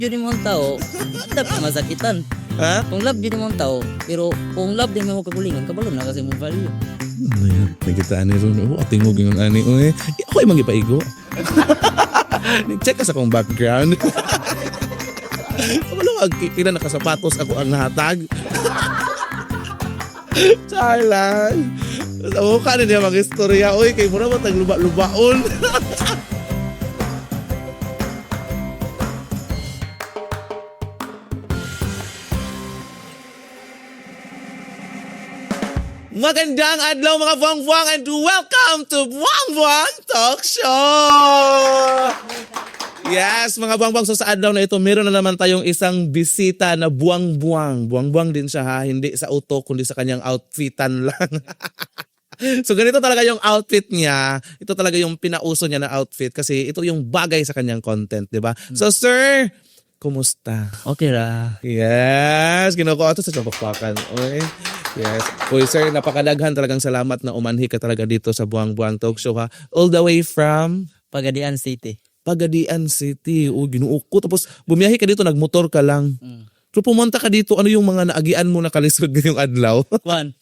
Yun yung mga tao, dapat masakitan. Ha? Kung love yun yung mga tao, pero kung love din mo kagulingan, kabalo na kasi mo value. Ano yan? Nagitaan ni Ron. Oh, atingog yung ani. Uy, ako ay mangipaigo. Check ka sa akong background. Wala ang pila nakasapatos ako ang hatag. Char lang. Sa mukha na niya mag-istorya. Uy, kay mura ba tagluba-lubaon? Magandang adlaw, mga buwang-buwang, and welcome to Buwang Buwang Talk Show! Yes, mga buwang-buwang. So sa adlaw na ito, meron na naman tayong isang bisita na buwang-buwang. Buwang-buwang din siya ha, hindi sa utok, kundi sa kanyang outfitan lang. So ganito talaga yung outfit niya. Ito talaga yung pinauso niya na outfit kasi ito yung bagay sa kanyang content, di ba? So sir, kumusta? Okay ra. Yes, kinukuha ito sa Chapakpakan. Okay. Yes. Uy, sir, napakadaghan talagang salamat na umanhi ka talaga dito sa Buwang Buwang Talk Show ha. All the way from Pagadian City. Pagadian City. Uy, ginuo ko. Tapos bumiyahe ka dito, nagmotor ka lang. So pumunta ka dito, ano yung mga naagian mo na kalisod ngayong adlaw? Kwan.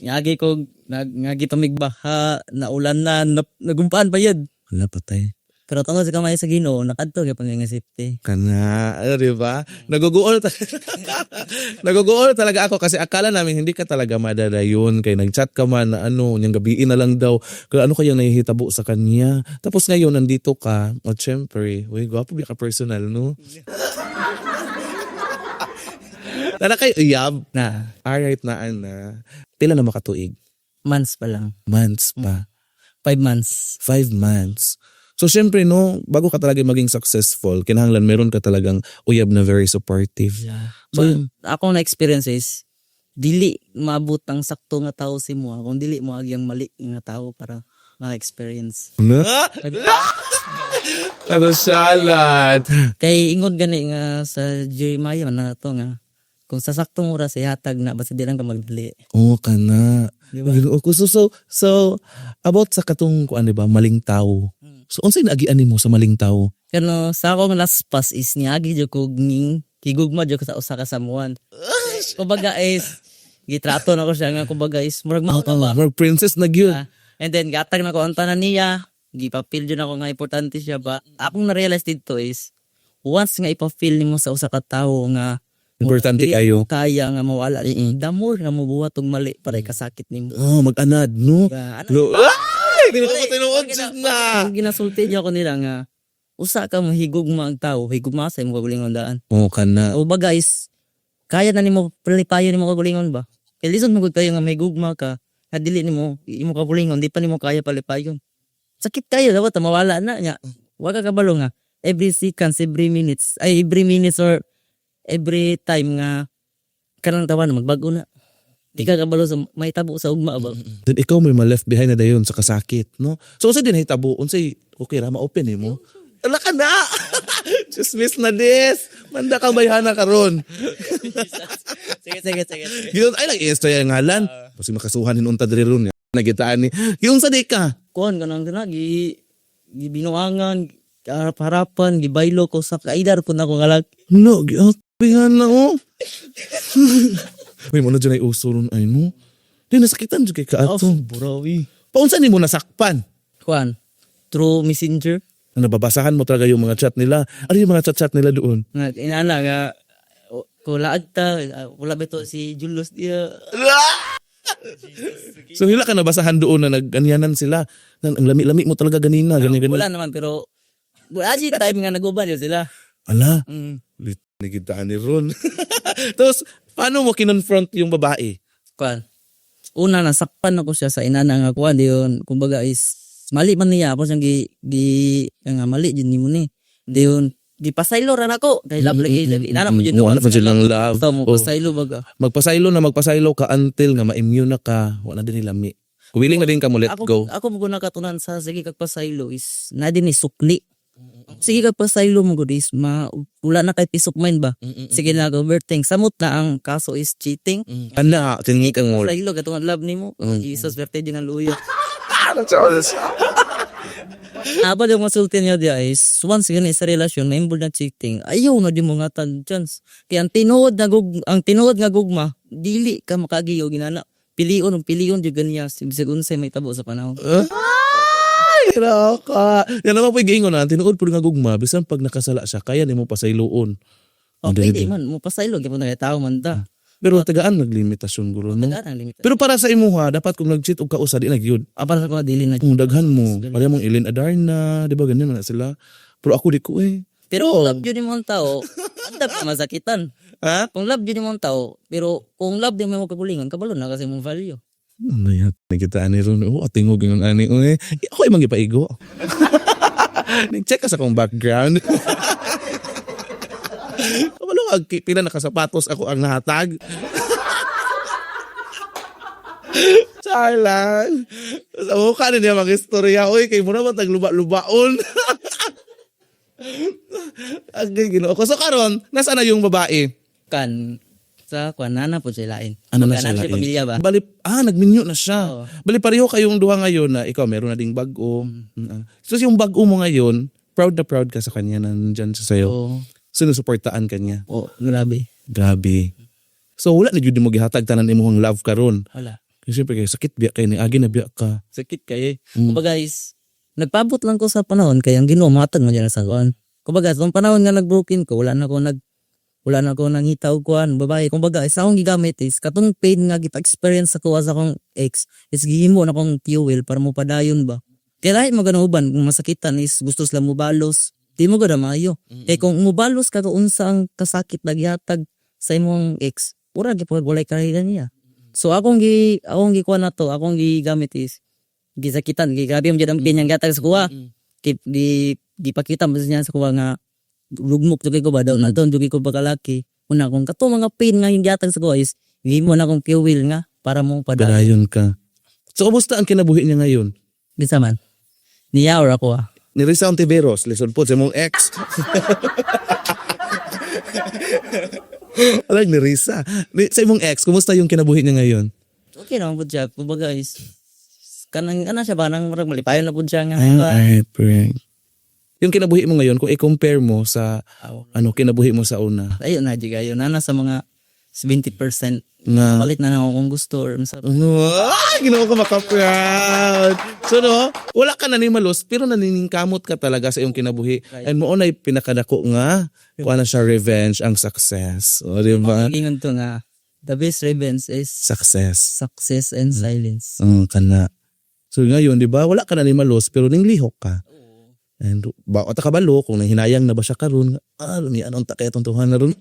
Ngagi ko, ngagi tumigbaha, naulan na, nagumpaan pa yun. Wala, patay. Pero tungod sa kamay sa Ginoo, nakadto kay nga safety. Kana, ano, di ba? Naguguol talaga. Naguguol talaga ako kasi akala namin hindi ka talaga madadayon kay nagchat ka man na ano, niyang gabiin na lang daw. Kaya ano kayang nahihitabo sa kanya. Tapos ngayon nandito ka, at syempre, uy, gwapo biya ka personal, no? Tara kay uyab. Na, Alright na, ana. Pila na makatuig? Months pa lang. Months pa. 5 months. 5 months. So syempre no, bago ka talaga maging successful, kinahanglan meron ka talagang uyab na very supportive. Yeah. So yun, Akong na-experience is, dili maabot ang sakto nga tao si mo kung dili mo agyang mali nga tao para maka-experience. Na? Ano salad? Kay ingon gani nga sa Jeremiah man na to nga kung sa saktong oras ihatag na basta di lang ka magdali. Oo ka na. Di ba? Ginoo ko. So, about sa katong, kuan, di ba, maling tao. So, unsay naagian nimo sa maling tao? Pero sa akong last pass is niagi jud ko ning higugma jud ko sa usa ka samuan. Kumbaga is gitrato na ko siya nga kumbaga is murag mao na ba. Murag princess na gyud. Ah, and then gatag na ko ang tanan niya, gipapil jud ako nga importante siya ba. Akong na-realize dito is once nga ipafeel nimo sa usa ka tawo nga Importante dili kayo. kaya nga mawala ni the more nga mobuhat og mali para kasakit nimo. Oh, mag-anad, no? Ba, ano Ay, di ko tinuod jud na. Ang ginasulti niya ko nila nga usa ka mahigugma ang tao, higugma sa imong kaugalingon daan. Oo ka na. O ba guys, kaya na nimo palipayon nimo kaugalingon ba? Kay lisod mo gud kayo nga mahigugma ka, nga dili nimo imo kaugalingon, di pa nimo kaya palipayon. Sakit kayo dapat mawala na nya. Wa ka kabalo nga every seconds, every minutes, ay every minutes or every time nga kanang tawa na magbago na. Di ka kabalo sa may tabo sa ugma ba. Then ikaw may ma-left behind na dayon sa kasakit, no? So unsay din hitabo, unsay okay ra ma-open nimo? Ala ka na. Just miss na this. Manda ka bayhana karon. Sige, sige, sige. Giyon ay lang istorya ang ngalan. Kasi makasuhan hinunta diri ron. Nagitaan ni. Giyon sa di ka. Kuan kanang kana gi gibinuangan harap-harapan gibaylo ko sa kaidar pud nako nga lag No, giyon bihan na oh. Uy, mo na dyan ay uso ron ay no. Di nasakitan jud kay kaato. Burawi. Paunsa nimo nasakpan? Kuan through Messenger. Ano, babasahan mo talaga yung mga chat nila. Ano yung mga chat-chat nila doon? Nga inana nga kulaag ta ah, wala ba to si Julius diya. So hila ka nabasahan doon na nagganyanan sila. Na, ang lami-lami mo talaga ganina, ganyan ganyan. Wala naman pero wala di time nga naguban yun sila. Ala, lit ni kita ni Ron. Tapos paano mo kinonfront yung babae? Kuan una nasakpan ako siya sa inana nga kuan diyon kumbaga is mali man niya ako siyang gi, gi nga mali jud nimo ni diyon gipasaylo ra nako kay love lagi inana mo jud. No, ano pa silang love. Ito mo Oh. pasaylo baga. Magpasaylo na magpasaylo ka until nga ma-immune na ka, wala din nilami. Kung willing na din ka mo let Ako go. ako mo guna katunan sa sige kag pasaylo is na din ni sukli. Sige kag pasaylo mo gud is ma wala na kay peace of mind ba. Sige na go overthink. Samot na ang kaso is cheating. Ana, tingi kang mo. Pasaylo katong love nimo. Jesus verte din ang luyo. Apa yung masulti niya diya is once gani sa relasyon na involved na cheating, ayaw na di mo nga tag chance. Kaya ang tinuod nga gugma, dili ka makagiyo ginana. Pilion ug pilion jud ganiya bisag unsay may tabo sa panahon. Ay, ka. Yan naman po yung giingon na, tinuod po nga gugma, bisan pag nakasala siya, kaya nimo pasayloon. Oh, Hindi, pwede man mo pasaylo gyud na tao man ta. Pero tagaan naglimitasyon guro, no? Tagaan ang limit. Pero para sa imuha, dapat kung nag-cheat og kausa, di na gyud. Ah, para sa ko dili na. Kung daghan mo, pareha mong Ilin Adarna, di ba ganyan na sila. Pero ako di ko eh. Pero kung love jud nimo ang tao, andam ka masakitan. Ha? Kung love jud nimo ang tao, pero kung love di mo mo kagulingon, kabalo na kasi mong value. Ano yan? Nakita ani ron. Oh, atingog yung ani. Uy, ako ay mangipaigo. Nag-check ka sa akong background. Kabalo nga, pila nakasapatos ako ang nahatag. Char lang. Sa mukha na niya mag-istorya. Uy, kay muna ba tagluba-lubaon? Ang ginoo ko. So karon, nasaan na yung babae? Kan sa kwan nana po siya lain. Ano na Pagka siya siya lain? pamilya ba? Bali, nagminyo na siya. Oo. Bali, pareho kayong duha ngayon na ikaw meron na ding bago. So yung bago mo ngayon, proud na proud ka sa kanya na nandyan siya sa'yo. Oo. Sinusuportaan ka niya. Oh, grabe. Grabe. So wala na jud mo gihatag tanan imong love karon. Wala. Kasi siyempre kay sakit biya kay ni agi na biya ka. Sakit kay. Kumbaga is nagpabot lang ko sa panahon kay ang Ginoo matag man dyan sa kuan. Kumbaga sa panahon nga nagbroken ko, wala na ko nangita og kuan babae. Kumbaga sa akong gigamit is katong pain nga gipa-experience sa kuha sa akong ex is gihimo na akong fuel para mo padayon ba. Kaya lahi mo ganun uban kung masakitan is gusto sila mubalos. Di mo gud maayo. Kay kung mubalos ka kung unsa ang kasakit na gihatag sa imong ex, ura gyud walay karera niya. So akong gikuha na to, akong gigamit is gisakitan, gigrabe mo jud ang pain niyang gihatag sa kuha. Di, di gipakita mo niya sa kuha nga lugmok jud ko ba daw na doon jud ko bakalaki. Una kung kato mga pain nga yung gihatag sa kuha is gihimo na akong fuel nga para mo padayon. Padayon ka. So kumusta ang kinabuhi niya ngayon? Bisa man. Niya or ako ah. Ni Risa Ontiveros, lisod po sa imong ex. Alam ni Risa. Sa imong ex, kumusta yung kinabuhi niya ngayon? Okay naman po siya. Kumbaga is kanang ana siya ba nang murag malipayon na po siya nga. Ay, prank. Yung kinabuhi mo ngayon, kung i-compare mo sa ano kinabuhi mo sa una, Ayun na jud ayo na sa mga 70% nga palit na lang ako kung gusto or sa Ay, ginawa ko maka-proud. So no, wala ka nanimalos pero naniningkamot ka talaga sa iyong kinabuhi. And mo na pinakadako nga kuha na siya revenge ang success. O, di ba? Ingon to nga the best revenge is Success. success and silence. Kana. So ngayon, di ba, wala ka nanimalos pero ninglihok ka. And ba ta kabalo kung nahinayang na ba siya karon, ni anong ta kaya tong tuhan na ron.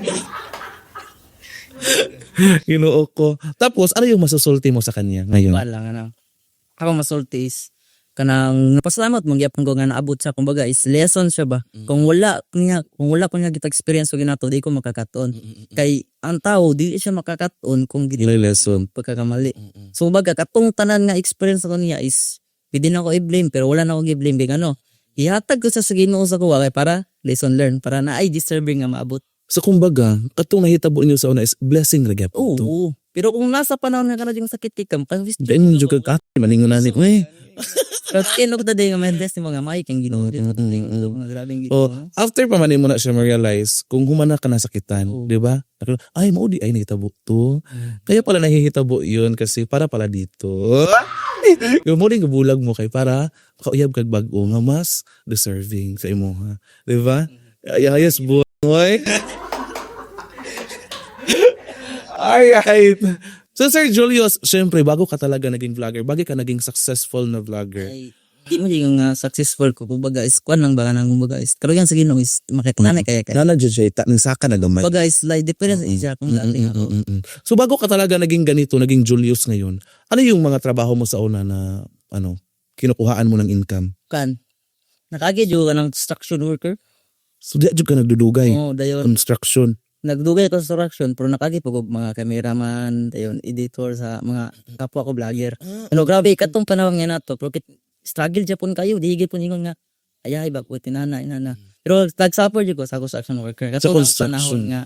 Ginoo ko. Tapos ano yung masusulti mo sa kanya ngayon? Wala nga na. Ako masulti is kanang pasalamat mong gyapon ko nga naabot siya kumbaga is lesson siya ba. Kung wala ko niya gita experience og ginato di ko makakaton. Kay ang tao dili siya makakaton kung git Gilay lesson. pagkakamali. So kumbaga katong tanan nga experience ako niya is pwede na ako i-blame pero wala na ako i-blame kay ano. Ihatag ko sa Ginoo sa kuwa kay para lesson learned para na ay deserving nga maabot. So kumbaga, katong nahitabo niyo sa una is blessing ra gyapon Oo. to. oo. Pero kung nasa panahon nga kana yung sakit kay kam, kasi Dahil mo jud ka maningon na ni eh. Pero ko today nga may best ni mga mic ang Ginoo. Mga grabeng Ginoo. Oh, after pa man mo na siya ma-realize kung humana ka na sakitan, di ba? Ay, mao di ay nahitabo to. Kaya pala nahihitabo yun kasi para pala dito. Yung mo rin bulag mo kay para makauyab kag bag-o nga mas deserving sa imo ha. Di ba? Ay, yes, boy. Alright. So Sir Julius, syempre bago ka talaga naging vlogger, bago ka naging successful na vlogger. Ay, di mo di nga successful ko kumbaga is kwan lang ba nang kumbaga is karon sa Ginoo is makita na kaya kaya. Nana jud siya ning saka na gamay. Kumbaga is like difference siya kung dati ako. So bago ka talaga naging ganito, naging Julius ngayon, ano yung mga trabaho mo sa una na ano, kinukuhaan mo ng income? Kan nakagi jud ka ng construction worker. So di jud ka nagdudugay. Oo, dayon Construction. nagdugay construction pero nakagi pag og mga cameraman, dayon editor sa mga kapwa ko vlogger. Ano grabe katong panahon nga nato pero kit, struggle japon kayo, di gyud pon ingon nga ayahay ba ko tinana inana. Pero nag-suffer jud ko sa construction worker. Sa Katong construction. panahon nga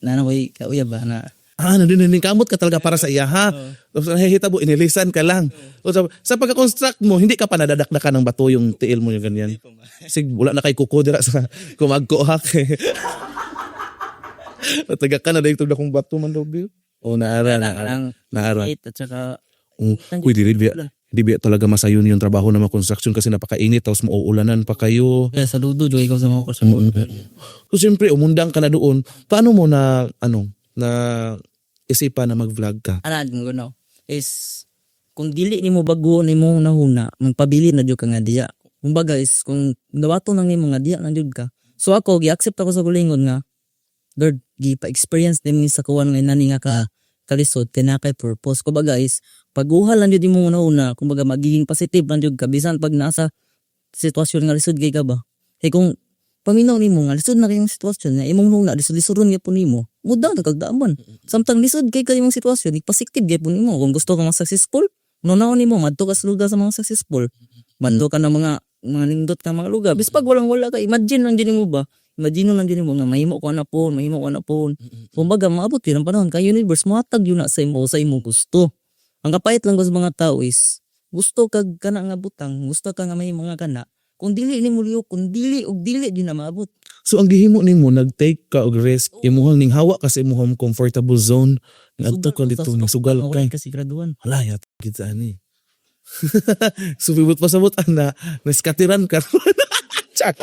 nana koy kauya ba na Ah, nandun kamot ka talaga para sa iya, ha? Tapos nahihitabo, inilisan ka lang. So, sa pagka-construct mo, hindi ka pa nadadakdakan ng bato yung tiil mo yung ganyan. Sig, wala na kay kuko dira sa kumagko ha. Nataga ka na dahil tugda kong bato man daw, Bill. Oh, naara, naara. Ang Naara. 8 at saka Oh, uy, dili biya talaga masayon yung trabaho ng mga construction kasi napakainit tapos mauulanan pa kayo. Kaya saludo jud ikaw sa mga construction. So, siyempre, umundang ka na doon. Paano mo na, ano, na isipan na mag-vlog ka? Ana ko no is kung dili nimo bago nimo nahuna, magpabili na jud ka nga diya. Kumbaga is kung dawato nang nimo nga diya na jud ka. So ako gi-accept ako sa gulingon nga Lord, gi pa-experience din mi sa kuwan nga nani nga ka kalisod kay naa kay purpose. Kumbaga is paguha lang jud imo una, kumbaga magiging positive lang jud ka bisan pag nasa sitwasyon nga lisod kay ka ba. Kay kung paminaw nimo nga lisod na kayong sitwasyon nga imong huna lisod-lisoron gyapon nimo, muda na kag daaman. Samtang lisod kay ka imong sitwasyon, positive gyapon nimo. Kung gusto ka mas successful, nunaon nimo madto ka sa lugar sa mga successful. Madto ka ng mga nindot nga mga lugar. Bis pag walang wala ka, imagine lang din nimo ba? Imagine lang din nimo nga mahimo ko na phone, mahimo ko na phone. Kumbaga maabot yun ang panahon kay universe mohatag yun na sa imo gusto. Ang kapait lang ko sa mga tao is gusto kag kana nga butang, gusto ka nga may mga kana. Kung dili nimo liyo, kung dili og dili di na maabot. So ang gihimo nimo, nag-take ka og risk, imuhang ning hawa ka sa imuhang comfortable zone, ngadto ka dito ning sugal Okay kay. kasi graduan. Wala yat kita ani. Sumibot pa sa butan na naskatiran ka. Char.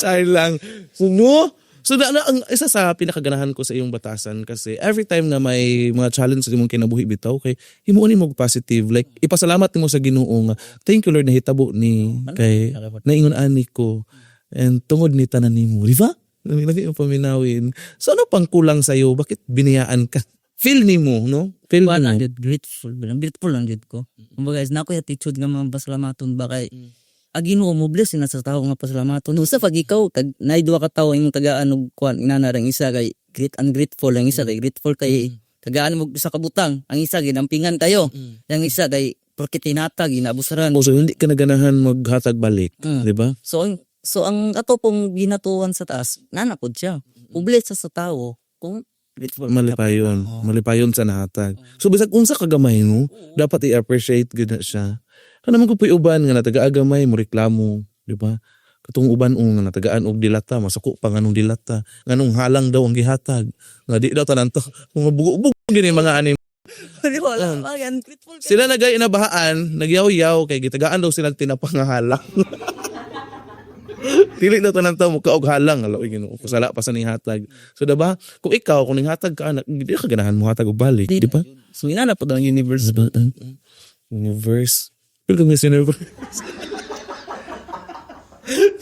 Char lang. So, no? So na, ang isa sa pinakaganahan ko sa iyong batasan kasi every time na may mga challenge sa imong kinabuhi bitaw kay himuon nimo og positive, like ipasalamat nimo sa Ginoo nga thank you Lord, nahitabo ni kay naingon ani ko and tungod ni tanan nimo, di ba? Lagi mo paminawin. So ano pang kulang sa iyo? Bakit biniyaan ka? Feel nimo, no? Feel Kuan nimo. lang jud, grateful bilang grateful lang jud ko. Kumbaga is na ko attitude nga mga pasalamaton ba kay ang Ginoo mo bless na sa tao nga pasalamaton. Usa pag ikaw kag naay duha ka tawo imong tagaan og kuan inana rang isa kay great ungrateful, ang isa kay grateful kay tagaan mo sa kabutang, ang isa ginampingan kayo. Ang isa kay porket tinatag ginabusaran. Oh, so hindi ka naganahan maghatag balik, di ba? So ang ato pong ginatuan sa taas, nanakod siya. Ubless sa tao kung grateful. Malipayon. Malipayon sa nahatag. So bisag unsa ka gamay no, dapat i-appreciate gud na siya. Kana man ko puy uban nga natagaa gamay mo reklamo, di ba? Katong uban o nga natagaan og dilata, masuko pa nganong dilata, nganong halang daw ang gihatag. Nga di daw tanan to, mga bugo-bugo gini mga ani. Di ba? Ay, ungrateful ka. Sila nagay inabahaan, nagyaw-yaw kay gitagaan daw silang tinapangahalang. Dili daw tanan to mo kaog halang, ala oy Ginoo, kusala pa sa ning hatag. So diba, kung ikaw kung ninghatag ka anak, di ka ganahan mo hatag og balik, di ba? So inana po ang universe. Universe. Feel ko Miss Universe.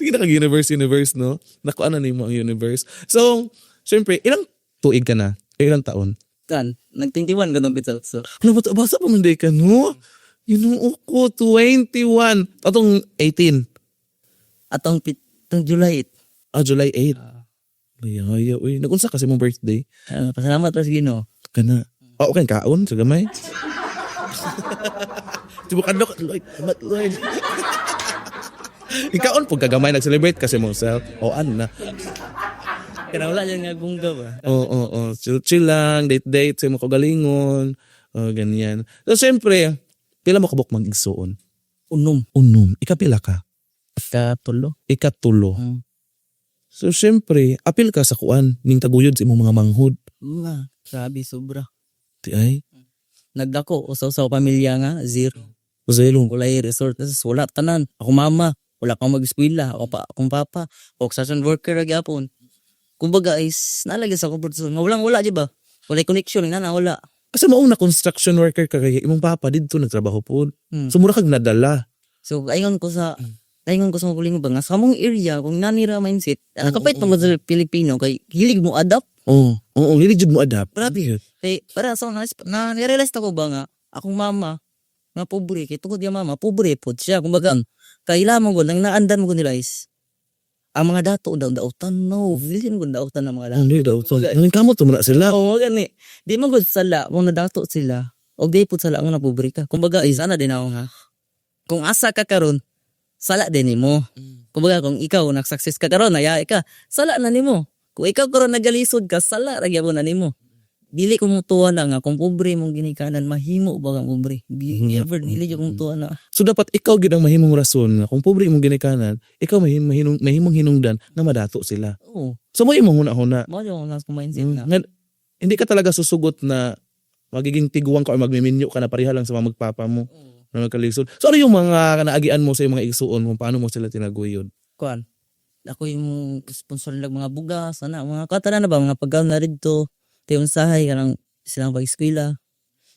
Sige na kag universe, universe, no? Naku, ano nimo ang universe. So, syempre, ilang tuig ka na? Ilang taon? Kan, nag 21 ganun bitaw. So, Ano ba? Basta pa man ka, no? Ginoo ko, 21. Atong 18. Atong pitong July 8. Ah, July 8. Ay, ay, uy. Nag-unsa kasi mong birthday? Ah, pasalamat pa sa Ginoo. Kana. Oh, okay, kaon sa gamay. Tibukan Lord, salamat Lord. Ikaon pag kagamay nag-celebrate kasi mo self. O ano na. Kana wala yan nga bongga ba. Oo. Chill, chill lang, date date sa imong kaugalingon. Oh, ganyan. So siyempre, pila mo kabuk mag-igsuon? Unom. Unom. Ikapila ka? Katulo. Ikatulo. So siyempre, apil ka sa kuan ning taguyod sa imong mga manghod. Nga, grabe sobra. Di ay. Nagdako usaw sa pamilya nga zero. Zero. Walay resources, wala tanan. Ako mama, wala akong mag-eskwela, ako pa, akong papa, construction worker ra gyapon. Kumbaga is nalagi sa comfort zone. Nga walang wala di ba? Walay connection nga na wala. Kasi maong na construction worker ka kay imong papa didto nagtrabaho pod. So mura kag nadala. So aingon ko sa mga ba nga sa among area kung nanira mindset, kapait pa sa Pilipino kay hilig mo adapt. Oo. Oo, hindi jud mo adapt. Grabe. Kay para sa na, na realize ko ba nga akong mama nga pobre kay tungod yung mama pobre pod siya, kumbaga kailangan mo nang naandan mo nila is ang mga dato daw dautan, no, bilin ko dautan ang mga dato. Hindi daw. So, nangin kamo to man na sila. Oo, gani. Di mo gud sala mo nadato sila. Og di pud sala nga napobre ka. Kumbaga is ana din ako nga. Kung asa ka karon, sala din nimo. Kumbaga kung ikaw nag-success ka karon, naya ka, sala na nimo. Kung ikaw karon nagalisod ka, sala ra gyapon na nimo. Dili ko motuo na nga kung pobre mong ginikanan, mahimo ba kang pobre? Di, ever dili jud ko motuo na. So dapat ikaw gid ang mahimong rason nga kung pobre imong ginikanan, ikaw mahimong hinungdan nga madato sila. Oo. So mo imong huna-huna. Mao jud ang akong mindset na. Nga, hindi ka talaga susugot na magiging tiguang ka o magmiminyo ka na pareha lang sa mga magpapa mo na magkalisod. So ano yung mga naagian mo sa iyong mga igsuon kung paano mo sila tinaguyod? Kuan. Ako yung sponsor nila mga bugas, ana, mga katana na ba mga pagkaon na didto. Tay unsahay kanang silang pag-eskwela.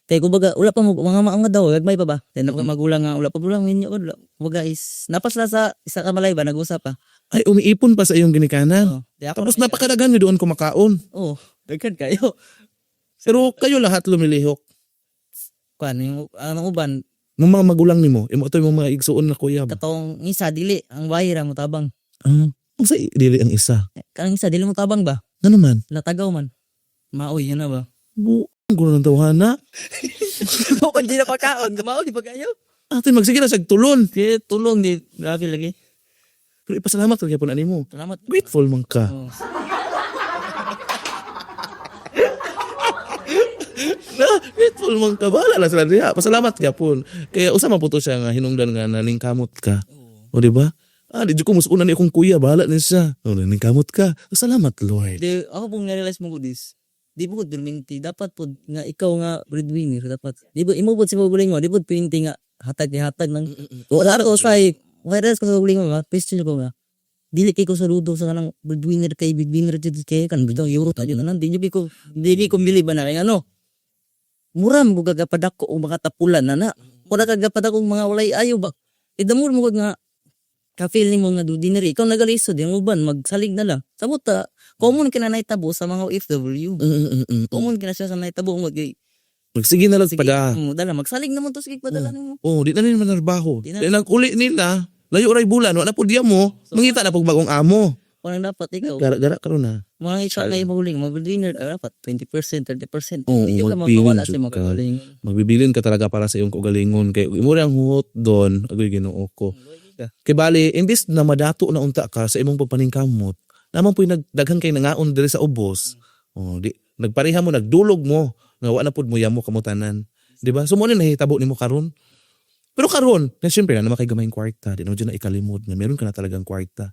Tay kumbaga wala pa mo mga mga daw gagmay pa ba? Tay na magulang nga wala pa bulang minyo wala. Kumbaga is napas na sa isa ka malay ba nag-usap pa. Ay, umiipon pa sa iyong ginikanan. Oh, di ako Tapos napakadagan nyo doon kumakaon. Oh, daghan kayo. Pero kayo lahat lumilihok. Kuan yung ang uban Mga mga magulang nimo, imo ito yung mga igsuon na kuya ba? katong isa dili ang bahay ra mo tabang. Ah, unsa dili ang isa? Kanang isa dili mo tabang ba? Nga naman? Latagaw man. Maoy yun na ba? Bu, ang gulo ng tawhana. Kung di na pagkaon, mao di pa kayo. Ate, magsige na siya tulon. Di tulong di grabe lagi. Pero ipasalamat ka po na nimo. Salamat. Grateful man ka. Oh. Na, grateful man ka. Bahala na sila diha. Pasalamat ka po. Kaya usa man po to siya nga hinungdan nga naningkamot ka. O di ba? Ah, di jud ko musuna ni akong kuya, bahala ni siya. O naningkamot ka. Salamat, Lord. Di ako pong na-realize mo ko this. Di po durminti dapat po nga ikaw nga breadwinner dapat. Di ba imo po si mo, di po pinti nga hatag ni hatag nang wala ra ko say. Wala ko sa guling mo, question ko nga. Dili kay ko saludo sa kanang breadwinner kay breadwinner jud kay kan bitaw euro tayo na di jud ko dili ko bili ba na kay ano. Mura mo gagapadako og mga tapulan na na. Mura ka gapadako og mga walay ayo ba. Idamol mo nga ka-feeling mo nga dinere ikaw nagalisod yung uban magsalig na lang. Sabot ta common kina nahitabo sa mga OFW. Common kina siya sa nahitabo mag Magsige na lang pada. mo dala magsalig naman to sige padala nimo. Oh, di na nila manarbaho. Di na. Di na uli nila. Layo ray bulan, wala po diya mo. Mangita na pog bagong amo. Walang dapat ikaw. Gara-gara karon na. Mga isa na yung mga breadwinner dapat 20%, 30%. Oo, Hindi ka magpilin makawala jud sa mga ka. kagaling. Magbibilin ka talaga para sa iyong kaugalingon kay imo ang huot doon, agoy Ginoo ko. Kay bali imbis na madato na unta ka sa imong pagpaningkamot, naman po'y nagdaghan kay nangaon diri sa ubos. Oh, di nagpareha mo, nagdulog mo nga wa na pud mo yamo kamo tanan. Di ba? So mo ni nahitabo nimo karon. Pero karon, na syempre na naman kay gamayng kwarta, di na dyan na ikalimod nga meron ka na talagang kwarta.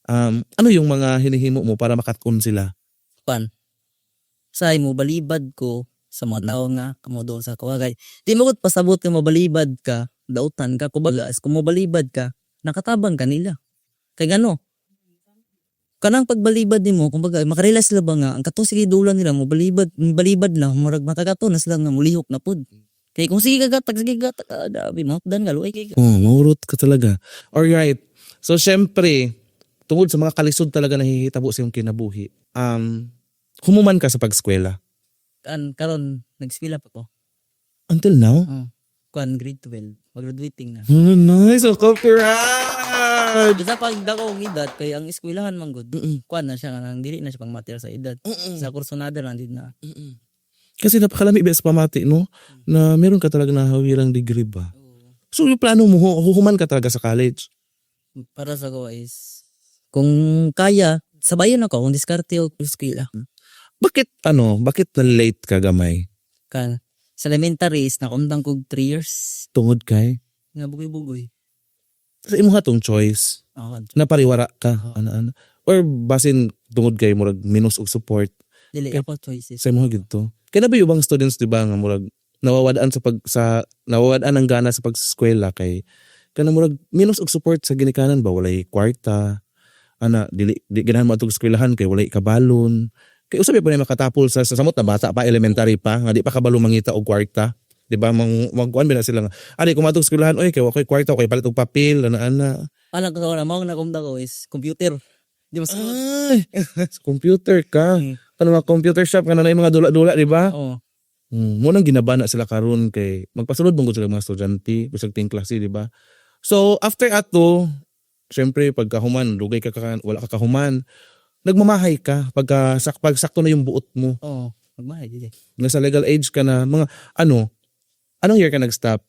Ano yung mga hinihimo mo para makatkon sila? Pan. Say mo balibad ko sa mga tao nga kamo doon sa kawagay. Di mo gud pasabot nga mabalibad ka, dautan ka kumbaga as kung mobalibad ka, nakatabang ka nila. Kay gano? Kanang pagbalibad nimo, kumbaga makarealize sila ba nga ang kato sige dulan nila mo balibad, balibad na murag makakato na sila nga mulihok na pud. Kay kung sige gagatag, sige gatag, ah, dabi mahupdan ka luay kay ka. Oh, mahurot ka talaga. Alright. So, syempre, tungod sa mga kalisod talaga nahihitabo sa iyong kinabuhi, humuman ka sa pag-eskwela. Kan karon nagspila pa ko. Until now? Oh. Kuan grade 12, mag-graduating na. Oh, nice. So, copyright! Basta pag dako og edad kay ang eskwelahan man gud. Kuan na siya kanang dili na siya pang material sa edad. Sa kursonada lang din na. Kasi napakalami ba sa pamati, no? Na meron ka talaga nahawirang degree ba? So, yung plano mo, huhuman ka talaga sa college. Para sa ko is kung kaya sabayan ako kung diskarte og eskwela. Bakit, ano, bakit na late ka gamay? Kan sa elementary is naundang kog 3 years Tungod kay? nga bugoy-bugoy. Sa imo tong choice. Ako Napariwara ka, ana ana. Or basin tungod kay murag minus og support dili ako choices. sa imo gidto. Kaya na ba yung ibang students di ba nga murag nawawadaan sa pag sa nawawadaan ang gana sa pag-eskwela kay kanang murag minus og support sa ginikanan ba, walay kwarta, ana, dili di ganahan mo atong eskwelahan kay walay kabalon, kay usabi pa na makatapol sa samot na bata pa, elementary pa, nga di pa kabalo mangita og kwarta, di ba? Mang magkuan ba na sila nga ani kung matong eskwelahan, oy, kay wa koy kwarta, kay palit og papel, ana ana. Alam ko na mao na kumda ko is computer. Di mas Ay, sa computer ka. Ano, mga computer shop kana na yung mga dula-dula, di ba? Oo. Mo nang ginabana sila karon kay magpasulod mong sila mga estudyante bisag ting klase, di ba? So after ato, syempre pagka human, dugay ka, wala ka kahuman. Nagmamahay ka pagka pag sakto na yung buot mo. Oo. Magmahay dili. Nasa legal age ka na, mga ano, anong year ka nag-stop?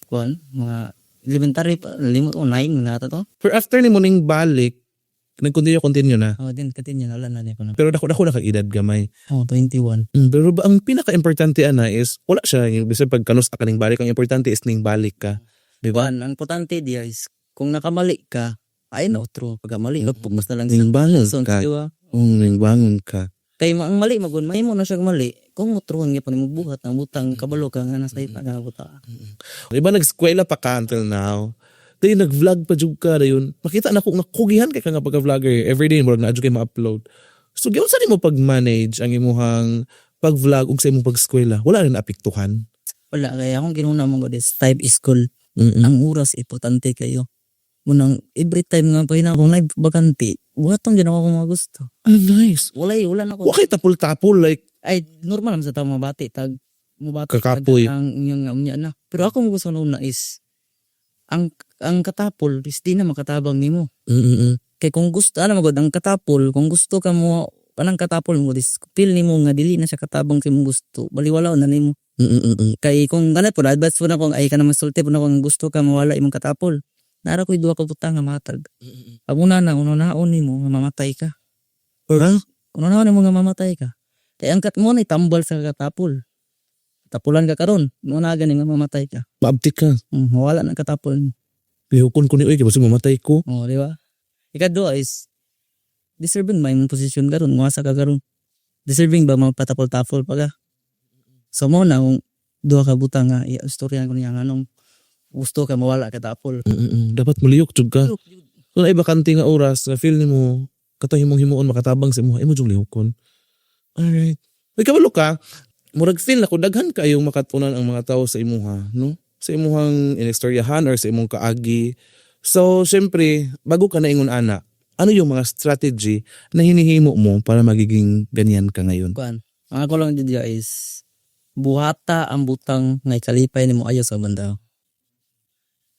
Kuan mga elementary pa limot o 9 na ata to. For after ni mo ning balik, Nag-continue continue na. Oh, then continue na, wala na ko na. Pero dako dako na kag edad gamay. Oh, 21. Pero ba, ang pinaka-importante ana is wala siya yung bisan pag kanus ka ning balik, ang importante is ning balik ka. Di ba? Kuan, ang importante diya is kung nakamali ka, ay no true pagkamali, pag mas na lang Ning bangon sa ka. di ba? Ning bangon ka. Kay ang mali magun, mahimo na siyang mali. Kung motruhon gyapon nimo buhat ang butang, kabalo ka nga nasa ipa nga buta. Di ba nag-eskwela pa ka until now? Dayon nag-vlog pa jud ka dayon. Makita na ko nga kugihan kay ka nga pagka-vlogger. Everyday murag naa jud kay ma-upload. So giunsa nimo pag-manage ang imuhang pag-vlog ug sa imong pag-eskwela? Wala rin naapektuhan? Wala, kaya akong ginuna mo gud is type school. Ang oras importante kayo. Munang every time nga pa akong live bakante, buhaton din ako kung mga gusto. Ah, nice. Wala eh, wala na ako. Wa kay tapol-tapol like Ay, normal naman sa tao mabati tag mabati Kakapoy. Tag, ang inyong unya na. Pero ako mo gusto na is ang katapol is di na makatabang nimo. Kay kung gusto ano magod ang katapol, kung gusto ka mo kanang katapol mo is feel nimo nga dili na siya katabang sa imong gusto, baliwala na nimo. Kay kung ganit po, advice po na kung ay ka na masulti po na kung gusto ka mawala imong katapol. Nara ko'y duha ka butang nga matag. Ang una na, unaon nimo nga mamatay ka. Or Unaon nimo nga mamatay ka. Kay ang kat mo na tambal sa katapol. Tapulan ka karon, muna gani nga mamatay ka. Maabtik ka. Mawala na katapol mo. Lihukon ko ni oy kay basta mamatay ko. Oh, di ba? Ikadua is deserving ba imong posisyon karon, muasa ka karon? Deserving ba mapatapol-tapol pa ka? So mo na kung duha ka butang nga i-istorya ko niya nganong gusto ka mawala ka tapol. Dapat muliyok jud ka. Kung naay bakante nga oras nga feel nimo katong imong himuon makatabang sa imo, imo jud lihukon. Alright. Uy, kabalo ka, murag feel nako daghan kayong makatunan ang mga tao sa imuha, no? Sa imuhang inistoryahan or sa imong kaagi. So, syempre, bago ka na ingon ana, ano yung mga strategy na hinihimo mo para magiging ganyan ka ngayon? Kuan. Ang ako lang dito is buhata ang butang nga ikalipay nimo ayo sa banda.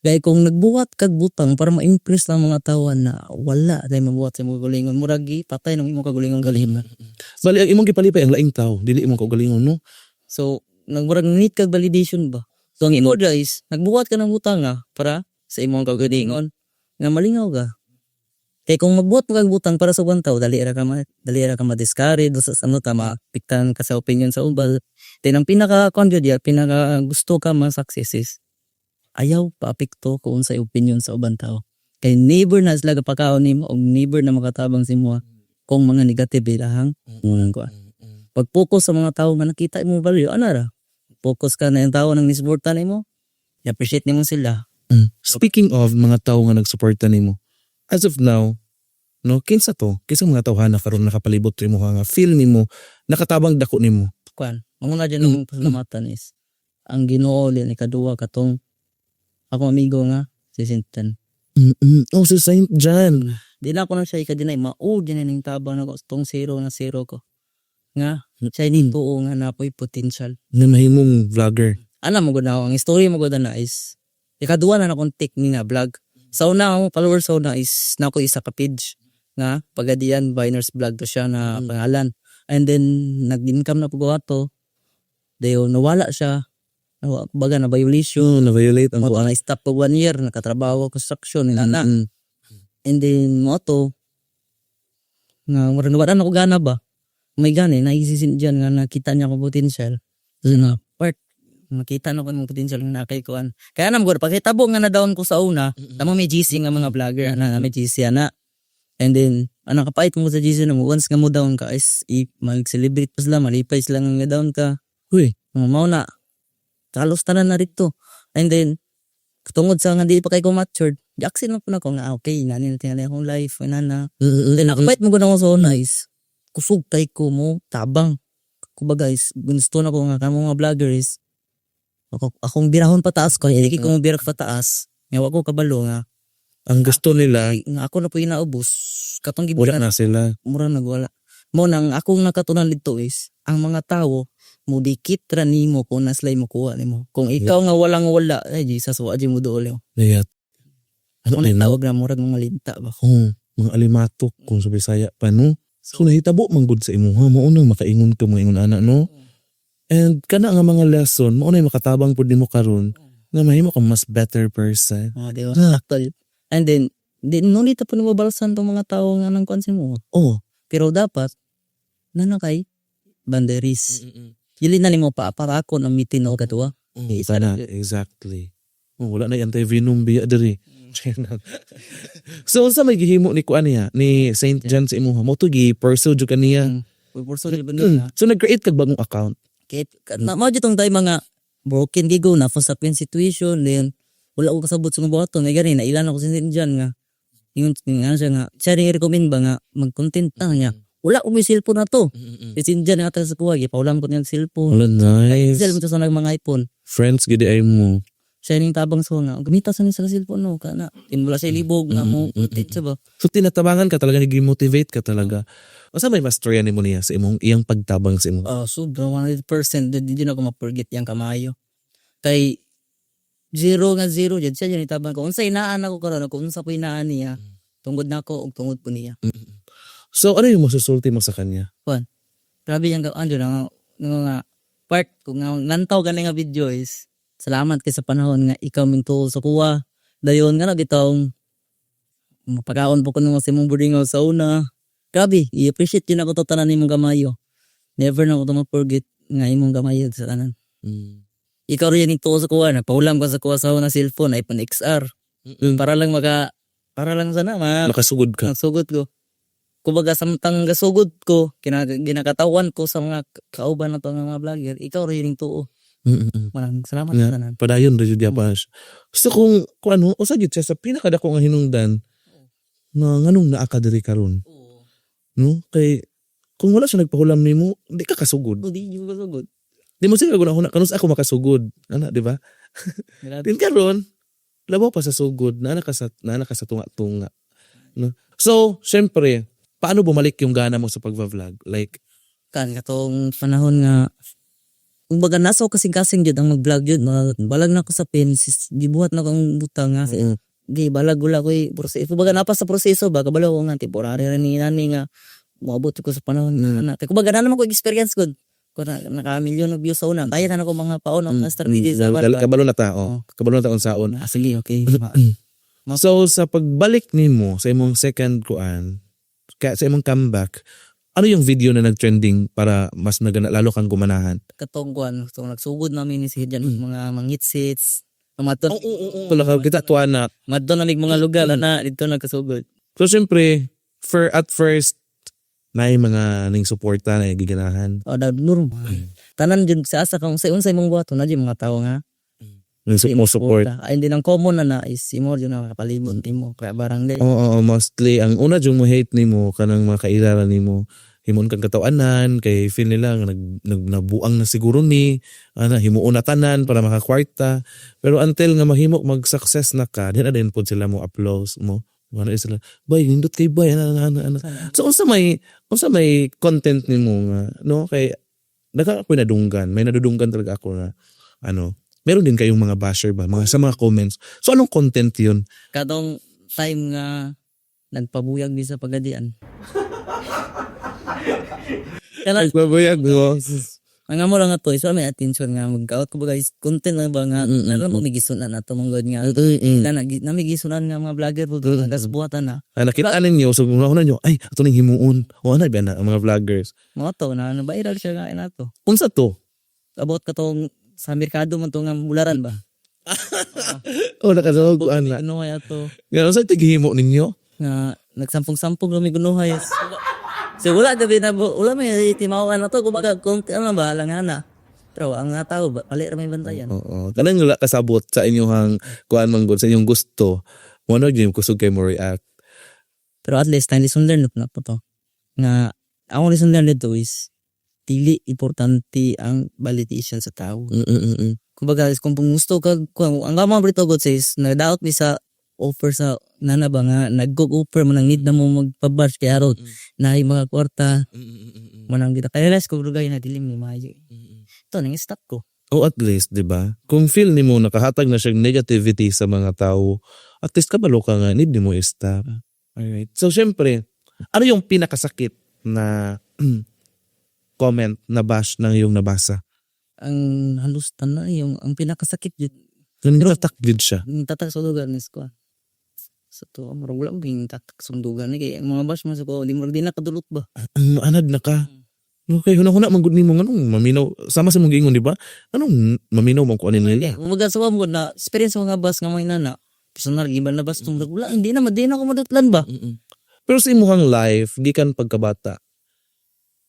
Kay kung nagbuhat kag butang para ma-impress lang mga tawo na wala day mabuhat sa imong kaugalingon, murag patay nang imong kaugalingon galima. Bali, ang imong gipalipay ang laing tao, dili imong kaugalingon, no? So, nagmurag need kag validation ba? So, ang imo is nagbuhat ka ng butang nga para sa imong kaugalingon nga malingaw ka. Kay kung magbuhat mo kag butang para sa ubang tao, dali ra ka ma-discourage sa ano ta maapektahan ka sa opinion sa uban. Then ang pinaka kuan jud ya, pinaka gusto ka ma-success is ayaw paapekto kung unsay opinion sa ubang tao. Kay never na sila kapakaon nimo og never na makatabang sa imo kung mga negative ilahang mga kuan. Pag-focus sa mga tao nga nakita mo value, ana ra. Focus ka na yung tao nang nisuporta nimo. I-appreciate nimo sila. Speaking of mga tao nga nagsuporta nimo, as of now, no, kinsa to? Kinsa mga tawhana karon nakapalibot nimo nga feel nimo nakatabang dako nimo? Kuan, manguna dyan ang pasalamatan is ang Ginoo din, ikaduha katong akong amigo nga si Sinton. Oh, si Saint John. Di na ako na siya ika-deny, mao din ning tabang nako tong zero na zero ko. Nga siya ni tuo nga napoy potential. Nga mahimong vlogger. Ana mo gud na ako, ang story mo gud na is ikaduha na akong take ni nga vlog. Sa una akong followers sa una is na ako isa ka page nga Pagadian Biners Vlog to siya na pangalan. And then nag-income na po ko ato. Dayon nawala siya. Nawa, baga na violation. Oh, na-violate ang Mo na stop ko one year nakatrabaho construction nila na. And then mo to nga murag nawala na ko gana ba. May gani naisisin diyan nga nakita niya ko potential. So na part makita na ko ng potential nga nakay kuan. Kaya na gud pagkitabo nga na down ko sa una, tamo may GC nga mga vlogger ana may GC ana. And then ano kapait mo sa GC na mo once nga mo down ka is mag-celebrate pa sila, malipay sila nga down ka. Uy. Mao na. Halos tanan na rito. And then tungod sa nga di pa kay ko matured, Jackson man po na ko nga ah, okay, nani na tingali akong life, na na. Then nakapait mo gud ako sa una is kusog kay ko mo tabang. Kumbaga is gusto na ko nga kamo mga vlogger is ako, akong birahon pataas ko, hindi ko mo birak pataas. Nga wa ko kabalo nga Ang gusto nila, nga ako na po inaubos katong wala gibuhat na sila. Mura nagwala. Mo nang akong nakatunan dito is ang mga tao mudikit ra nimo kung naslay mo kuha nimo. Kung ikaw nga walang wala, ay Jesus, wa mo dool. Nayat. Ano Ano na tawag na murag mga linta ba? Oh, mga alimatok kung sa Bisaya pa, no? So, nahitabo man gud sa imuha, mao nang makaingon ka mga ingon ana, no? And kana nga mga lesson, mao na makatabang pud nimo karon nga mahimo kang mas better person. Oh, di ba? Ah. Actually. And then Di no need pa nimo balsan tong mga tao nga nang kuan mo. Oh. Pero dapat na na kay boundaries. Dili na nimo pa para ako na mitin og kadua. Isa na, exactly. Oh, wala na anti-venom biya diri. So unsa may gihimo ni kuan niya ni Saint John sa imuha mo to gi pursue jud kaniya? Purso di ba nila? So nag-create kag bagong account. Kay na mao jud tong tayo mga broken gigo na sa situation, then wala ko kasabot sa mga buhaton. Ay gani nailan ako sa Saint John nga ingon nga siya nga siya ring recommend ba nga mag-content ta niya. Wala ko may cellphone na to. Si Saint John nga sa kuha, gipaulam ko niyang cellphone. Wala, nice. Sell mo sa nag mga iPhone. Friends gid ay mo. Siya ning tabang sa nga gamita sa ni sa cellphone no kana. Tinwala siya libog nga mo content siya ba. So tinatabangan ka talaga, nag-motivate ka talaga. Unsa may mastorya nimo niya sa imong iyang pagtabang sa imong? Ah, sobra 100% di din ako ma-forget yang kamayo. Kay zero nga zero jud siya jud itabang ko. Unsa inaan ako karon, kung unsa po inaan niya, tungod nako og tungod po niya. So ano yung masusulti mo sa kanya? Grabe yang ano nga nga, nga part kung nga nantaw gani nga video is salamat kay sa panahon nga ikaw mintuo sa kuwa. Dayon nga na bitong mapagaon po ko nung sa imong boarding house sa una. Grabe, i-appreciate yun ako to tanan nimong kamayo. Never na ako to ma-forget nga imong kamayo sa tanan. Ikaw rin yung tuo sa kuha, nagpaulam ka sa kuha sa una cellphone, iPhone XR. Para lang maka, para lang sana, ma, Nakasugod ka. nagsugod ko. Kumbaga, samtang gasugod ko, ginakatawan ko sa mga kauban na to nga mga vlogger, ikaw rin yung tuo. Maraming salamat sa tanan. Padayon ra jud pa siya. So kung ano, usa jud siya sa pinakadako nga hinungdan nga nganong naa ka diri karon, no? Kay kung wala siya nagpahulam nimo, di ka kasugod. Di yung kasugod. Di mo sila guna kanus ako makasugod. Ana, di ba? Grabe. Din karon, labaw pa sa sugod, naa na ka sa tunga-tunga. No? So, syempre, paano bumalik yung gana mo sa pagva-vlog? Like, Kan katong panahon nga kumbaga nasa ko kasing-kasing jud ang mag-vlog jud, balag na ko sa pen sis, gibuhat na kong butang nga gi balag wala ko'y proseso, kumbaga napa sa proseso ba, kabalo ko nga temporary ra ni nani nga moabot ko sa panahon na kumbaga na naman ko experience gud ko na naka million of views sa una, kaya na nako mga paon ang strategy sa Dal- kabalo na ta, oh. Kabalo na ta unsaon. Ah, sige, okay. So sa pagbalik nimo sa imong second kuan, kaya sa imong comeback, ano yung video na nag-trending para mas nagana lalo kang gumanahan? Katong kuan, so nagsugod namin ni si Hijan mga mangitsits madto. Oo. Wala ka kita tuwa na. Madto na mig mga lugar na dito nagkasugod. So syempre, for at first na mga ning suporta na giganahan. O da normal tanan jud sa asa kung unsay unsay mong buhaton na jud mga tawo nga Ning mo support. Ay hindi nang common na na is imo jud na kapalibot nimo kaya barangay. Oo, oo, mostly ang una jud mo hate nimo kanang mga kailala nimo. Himuon kang katawanan kay feel nila nga nag, nag nabuang na siguro ni ana himuon na tanan para makakwarta. Pero until nga mahimo mag-success na ka, di na din pod sila mo applause mo. Wala sila, "Bay, nindot kay bay," ana ana ana, ana. So unsa may content nimo nga no kay nagka ako nadunggan, may nadudunggan talaga ako na ano, meron din kayong mga basher ba, mga sa mga comments. So anong content 'yun? Katong time nga nagpabuyag mi sa pagadian. Kana Nagpabuyag no. ang amo lang ato so may attention nga mag-out ko guys, content lang ba nga alam mo may gisunan na to mong god nga na na may gisunan nga mga vlogger po tas buhatan na. Ay, nakita ninyo, so una nyo, ay, ato ning himuon. O ano ba na, ang mga vloggers. Mga to na na viral siya nga ina to. Unsa to? About katong sa merkado man to nga bularan ba. O, nakasawag ko, ana. Ano kaya to? Ganun sa tighimo ninyo? Nga nagsampung-sampung rami gunuhay. So wala gabi na wala may timawan na to kumbaga content ano ba lang ana. Pero ang nga tao ba pali ra may bantayan. Oo. Kanang wala kasabot sa inyong kuan man gud, sa inyong gusto. Mo na gyud kusog kay mo react. Pero at least na lesson learned na po to. Nga akong lesson learned dito is dili importante ang validation sa tao. Kumbaga is kung gusto ka kung ang gamang Brito God says nagdaot mi sa offer sa nana ba nga nag-go offer mo nang need na mo magpabash kay aron na yung mga kwarta mo nang kita kaya less ko rugay na dili mi maayo. Ito nang stop ko. O at least, di ba? Kung feel nimo nakahatag na siyang negativity sa mga tao, at least kabalo ka nga, need nimo i-stop. Alright. So, syempre, ano yung pinakasakit na comment na bash ng iyong nabasa? Ang halos tanan yung ang pinakasakit jud Ganun tatak gid siya. yung tatak sa lugar ni ko. Sa to, murag wala mo ging tatak sungdugan ni kay ang mga bash man sa ko, di mo di na kadulot ba. Ang anad na ka. No, kay hunahuna man gud nimo nganong maminaw sama sa mong giingon, di ba? Anong maminaw man ko ani nila? Kumbaga sa mo na experience mga bus nga may nana. Personal iba na bus tong wala hindi na di na ako madutlan ba. Pero sa imuhang life gikan pagkabata,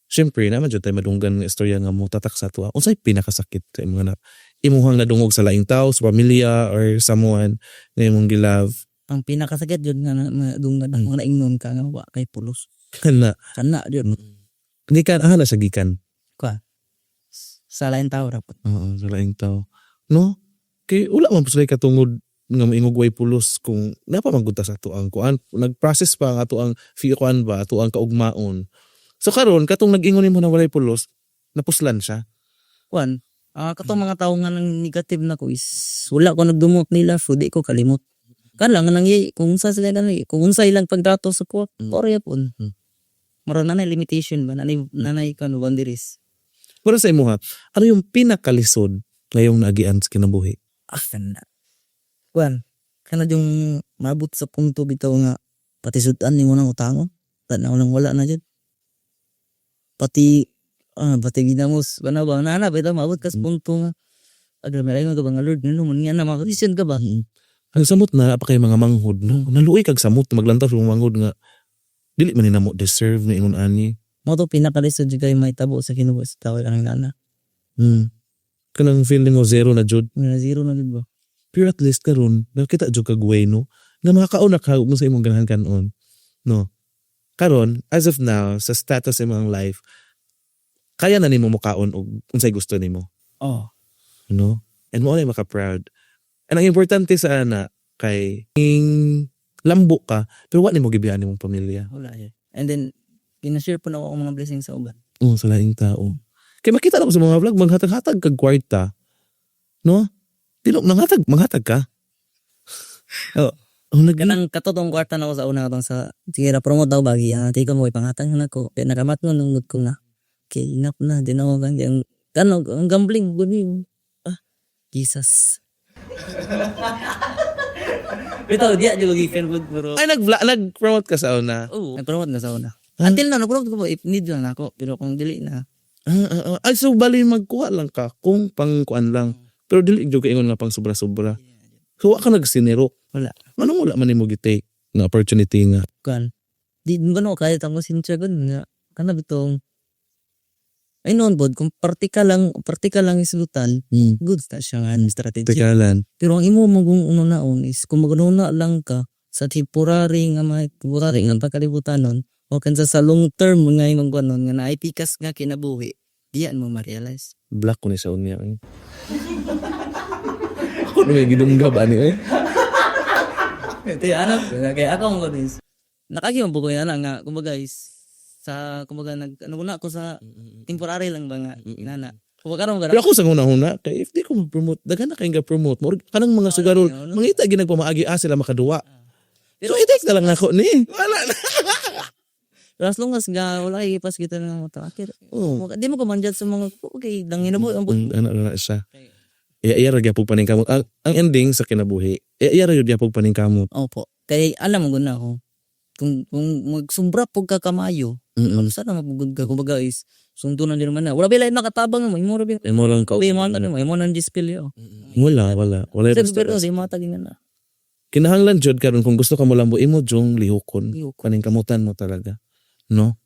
syempre naman jud tay madunggan nga istorya nga mo tatak sa ato. Unsay pinakasakit sa imong na imuhang nadungog sa laing tao, sa pamilya or someone nga imong gilove? Ang pinakasakit jud nga madunggan ang mga naingnon ka nga wa kay pulos. Kana. Kana jud. Gikan ah na siya gikan? Sa laing tao ra pud. Oo, sa laing tao. No? Kay wala man sila katungod nga moingog way pulos kung napa man gud ta sa ato ang kuan, nag-process pa ang ato ang fi kuan ba, ato ang kaugmaon. So karon katong nag-ingon nimo na walay pulos, napuslan siya? Kuan, katong mga tao nga nang negative na ko is wala ko nagdumot nila so di ko kalimot. Kan lang nang kung unsa sila nang kung unsa ilang pagdato sa ko, korya pun. Mura na limitation ba, nanay nanay kan boundaries. Pero sa imo ha, ano yung pinakalisod ngayong naagian sa kinabuhi? Ah, kana. Kuan, kana yung maabot sa punto bitaw nga pati sudan nimo nang utangon. Tanaw lang wala na jud. Pati pati ginamos bana ba na na bitaw maabot ka sa punto nga agra meron ka ba nga Lord ngano man nga na makakrisyon ka ba? Ang samot na pa kay mga manghod, no? Naluoy kag samot maglantaw sa mga manghod nga dili man ni namo deserve nga ingon ani. Mo to pinakalisod jud kay mahitabo sa kinabuhi sa tao kanang nana. Kanang feeling mo zero na jud. Nga zero na jud ba? Pero at least karon nakita jud kag way, no, nga makakaon na ka mo sa imong ganahan kanon. No. Karon as of now sa status sa imong life, kaya na nimo mukaon og unsay gusto nimo. Oh. No? And mo na maka proud. And ang importante sa ana kay ing lambo ka pero wa nimo gibiyaan nimong pamilya. Wala eh. And then gina-share po na ako ang mga blessings sa uban. Oo, sa laing tao. Kay makita na ko sa mga vlog, maghatag-hatag kag kwarta. No? Dilo, manghatag, manghatag ka. Oo. Oh, nag Kanang katotong kwarta na ako sa una katong sa sige ra promote daw bagi ah ko mo ipangatag na ko kay nakamat no nungod ko na kay enough na di na ako kang ang kano ang gambling gud ni Jesus. Bitaw diya jud gikan gud pero Ay, nag-promote ka sa una. Oo, nag-promote na sa una. Until na nag-promote ko po if need lang ako pero kung dili na. Ah. Ay, so bali magkuha lang ka kung pangkuan lang. Pero dili jud ka ingon nga pang sobra-sobra. So wa ka nagsinero? Wala. Anong wala man nimo gi-take nga opportunity nga? Kan di ba no kaya tamo sincere gud nga kana bitong ay noon bod kung parte ka lang isulutan, good na siya nga strategy. Teka lang. Pero ang imo mong unaon is kung maguna lang ka sa temporary nga mga temporary nga pagkalibutan nun o kansa sa long term nga imong kuan nga naay pikas nga kinabuhi, diyan mo ma-realize. Black ko ni sa unya. Eh. Ako na may gidunggab ani eh. Ito ano, kaya ako mo is nakagi mo ko yan nga kumbaga is sa kumbaga nag ano na ako sa temporary lang ba nga inana. Kumbaga karon Pero ako sa una-una, kay if di ko mag-promote, daghan na kayong ga-promote. Murag kanang mga sugarol, no? mangita ginagpamaagi ah sila makaduwa. Pero So i-take na lang ako ni. Wala na. Pero as long as nga wala kay ipas kita ng mata. Akir. Oh. Di mo ko manjat sa mga okay dangin mo ang Ano na siya. Iya iya ra gyapon paningkamot. Ang ending sa kinabuhi, iya iya ra gyud gyapon paningkamot. Opo. Kay alam mo na ako kung magsumbra pug ka kamayo, sana mapugod ka kumbaga is sundo na din naman na. Wala ba lain makatabang mo, imo ra ba? Imo lang ka. Uy, mo ano mo, imo nang dispel yo. Wala, wala. Wala. Pero pero sa imo tagin na. Kinahanglan jud karon kung gusto ka mo lambo imo jung lihokon. Lihokon. Paningkamutan mo talaga. No?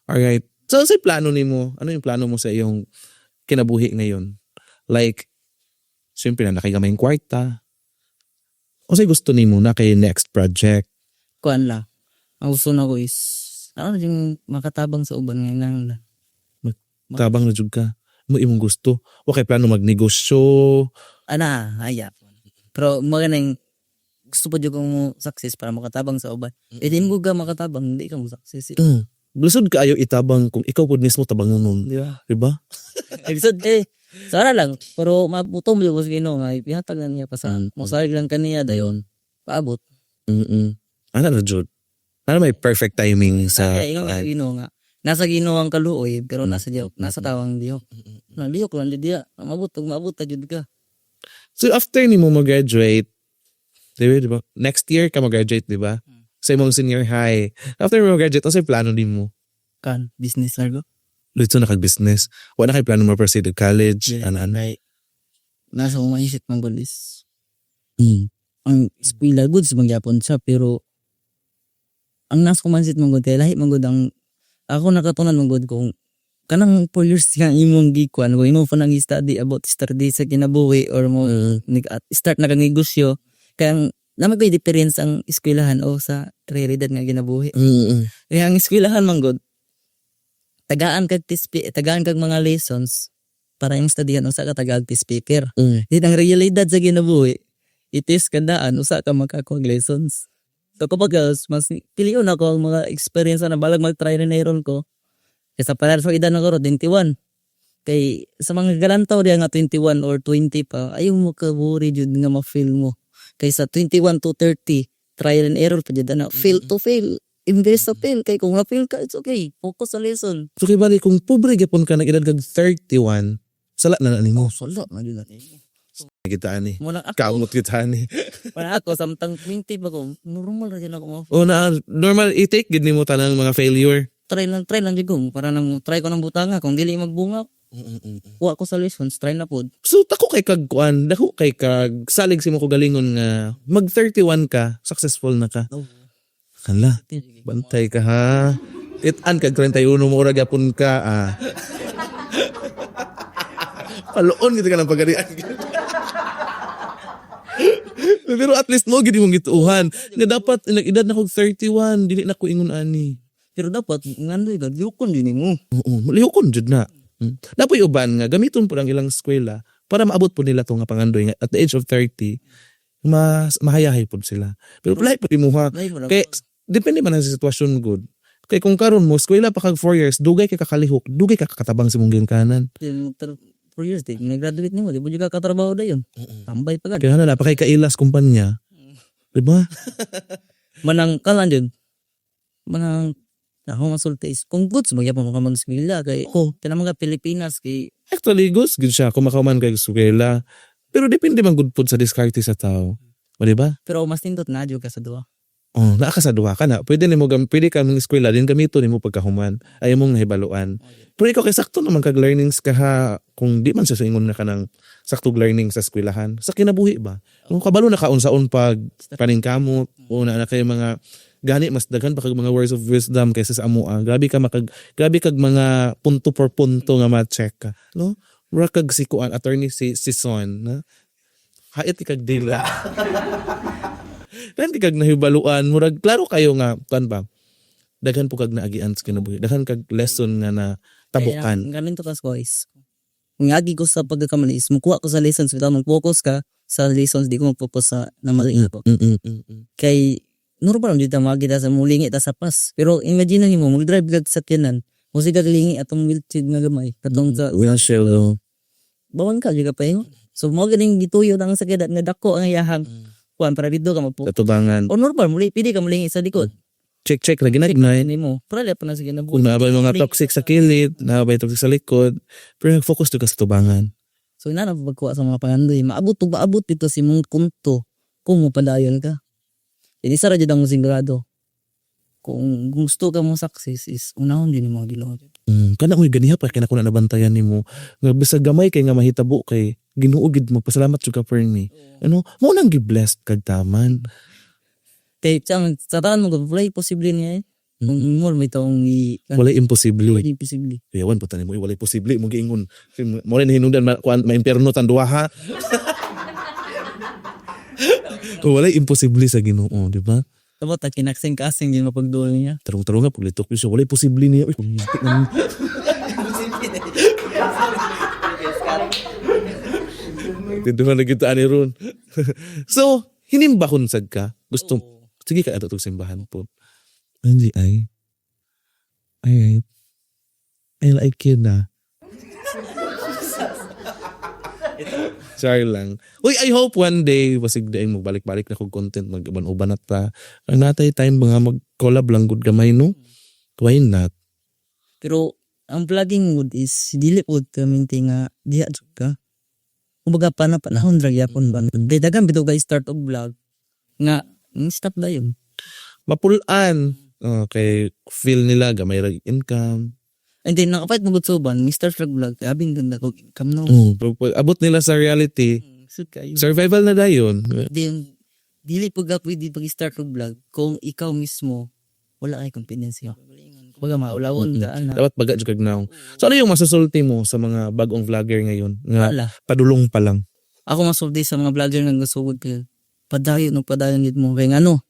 Alright. So, ano plano nimo? Ano yung plano mo sa iyong kinabuhi ngayon? Like, siyempre na nakagamay yung kwarta. O say gusto nimo na kay next project? Kuan la. Ang gusto na ko is ano yung makatabang sa uban ngayon lang la. Tabang na jud ka. Mo imong gusto. Wa kay plano magnegosyo? Ana, aya. Pero mo ganang gusto pa jud kong mo success para makatabang sa uban. Eh di mo ka makatabang, hindi ka mo success. Lisod kaayo itabang kung ikaw pud mismo tabangon nun. Di ba? Diba? Episode eh sana lang pero mabutom jud ko sa Ginoo nga ihatag na niya pa sa mosalig lang kaniya dayon paabot. Ano na jud? Ano may perfect timing sa Kaya ingon sa Ginoo nga nasa Ginoo ang kaluoy pero nasa Dios, nasa tawang Dios. Na lihok lang jud diya, mabot ug maabot ta jud ka. So after nimo mag-graduate, Di ba? Next year ka mag-graduate, di ba? Sa imong senior high. After mo graduate, unsay plano nimo? Kan business largo. Dito na kag business. Wala na kay plano mo proceed to college, Yeah. ana ana. Kay nasa akong maisip man gud is ang eskwela goods man gyapon siya, pero ang nasa akong mindset man gud kay lahi man gud ang ako nakatunan man gud kung kanang 4 years nga imong gikuan, kung imo pa nang i-study about study sa kinabuhi or mo nag start na kang negosyo, kay ang naa koy difference ang eskwelahan o sa realidad nga kinabuhi. Kaya ang eskwelahan man gud, tagaan kag test, tagaan kag mga lessons para imong studyhan usa ka tagaag test paper. Din ang realidad sa kinabuhi, i-test ka daan usa ka makakuha og lessons. So kapag mas pilion ako ang mga experience na balag mag-try and error ko. Kaysa para sa edad na ko 21. Kay sa mga galantaw diya nga 21 or 20 pa, ayaw mo ka worry jud nga ma-fail mo. Kaysa 21 to 30, trial and error pa jud na fail to fail. Imbes sa fail, kay kung na-fail ka, it's okay. Focus sa lesson. So kay bali kung pobre gyapon ka nag-edad kag 31, sala na na nimo. Oh, sala na jud na. Kita ani. Mo nang ako, Kamot kita ani. wala ako samtang 20 pa ko, normal ra jud ako mo. O na normal i-take gid nimo tanang mga failure. Try lang jud ko para nang try ko ng butanga kung dili magbunga, kuha ko sa lessons, try na pod. So dako kay kag kuan, dako kay kag salig sa imo kaugalingon nga mag 31 ka, successful na ka. Hala, bantay ka ha. It-an kag 31 mo ra gyapon ka ah. Paloon gid ka ng pagarian. Pero at least mo gid imong gituohan nga dapat nag-edad na kog 31, dili na ko ingon ani. Pero dapat ngandoy ka, lihukon din nimo. Oo, lihukon jud na. Napoy uban nga gamiton po ang ilang eskwela para maabot po nila to nga pangandoy nga at the age of 30 mas mahayahay pod sila. Pero lahi pod imuha. Lahi mo lang. Kay depende man ang sa sitwasyon gud. Kay kung karon mo eskwela pa kag 4 years, dugay kay kakalihok, dugay ka katabang sa imong ginikanan. Then, 4 years di nag-graduate nimo, di mo jud ka katrabaho dayon. Tambay pa gad. Kaya na pa kay kailas kumpanya. Diba? Manang kalan jud. Manang ako masulti is kung goods magyapon mo ka mag-eskwela kay Oh. kanang mga Pilipinas kay Actually, goods gud siya kung makauman kay eskwela. Pero depende man gud pod sa diskarte sa tao. O di ba? Pero mas nindot na jud ka sa duha. Oh, naa ka sa duha ka na. Pwede nimo pwede ka ng eskwela din gamito nimo pagkahuman. Ayaw mong nahibaluan. Pero ikaw kay sakto naman kag learnings ka ha, kung di man siya sa ingon na ka ng saktog learning sa eskwelahan. Sa kinabuhi ba? Kung kabalo na ka unsaon pag paningkamot o na na kay mga gani mas daghan pa kag mga words of wisdom kaysa sa amoa. Grabe kag mga punto por punto nga ma-check ka. No? Mura kag si kuan attorney si Son, na? Hait kag dila. Daghan kag nahibaluan, murag klaro kayo nga kuan ba? Daghan po kag naagian sa kinabuhi. Daghan kag lesson nga na tabukan. Kaya, ganin to kas guys. Kung agi ko sa pagkakamali is mukuha ko sa lessons bitaw mag-focus ka sa lessons, di ko mag-focus sa namali ko. Kay normal lang dito magi ta sa mulingi ta sa pas. Pero imagine nimo mag-drive kag sa sakyanan, mo siga lingi atong wheelchair nga gamay katong sa Wheelchair oh. bawang ka jud ka paingon. So mo ganing gituyo ang sakyanan nga dako ang iyahang kuan para dito ka mapo. Katubangan. O normal muli pili ka mulingi sa likod. Check check lagi na na. Nimo. Para pa na sige na. Kung naa bay mga toxic sa kilid, naa bay toxic sa likod, pero nag-focus to ka sa tubangan. So ina na pagkuha sa mga pangandoy, maabot to maabot dito si mong punto kung mopadayon ka. Jadi sa ra jud ang sigurado. Kung gusto ka mo success is unahon din mo Ginoo. Kana uy ganiha pa kay nako na nabantayan nimo. Nga bisag gamay kay nga mahitabo kay Ginoo gid mo pasalamat jud ka permi. Ano, mo nang gi-blessed kag taman. Kay sa taon mo walay posible niya eh. Kung mo may taong i Walay imposible. walay posible. Kuyawan po tani mo, walay posible mo giingon. Mo rin hinungdan ma, kuan maimpierno tan duha ha. Kung walay imposible sa Ginoo, di ba? Tapos ta kinaksing kasing din mapagduol niya. Tarong-tarong nga paglitok siya, walay posible niya. Uy, pangiti naman. Tinduhan na kita ani ron. So, hinimbahon sad ka. Gusto, sige ka ato tug simbahan po. Anji ay. Ay ay. I like you na. Sorry lang. Uy, I hope one day, basig daing mo balik-balik na kog content, mag-uban-uban na ta. Ang natay time mga mag-collab lang gud gamay, no? Why not? Pero ang vlogging mood is dili pud kaminti nga diha jud ka. Kumbaga pa na panahon ra gyapon ba. Di daghan bitaw kay start og vlog. Nga stop na yun. Mapulaan. Okay, feel nila gamay ra income. And then nakapait mo gud suban, Mr. Vlog Vlog, abing ganda ko income, no. Pero pag abot nila sa reality, Sud kayo. Survival na dayon. Then dili po ka pwede pag-start og vlog kung ikaw mismo wala kay confidence yo. Kumbaga maulawon ka ana. Dapat baga jud kag nawong. So ano yung masasulti mo sa mga bagong vlogger ngayon nga Wala. Padulong pa lang? Ako masulti sa mga vlogger nga gasugod kay padayon og padayon gid mo kay ngano,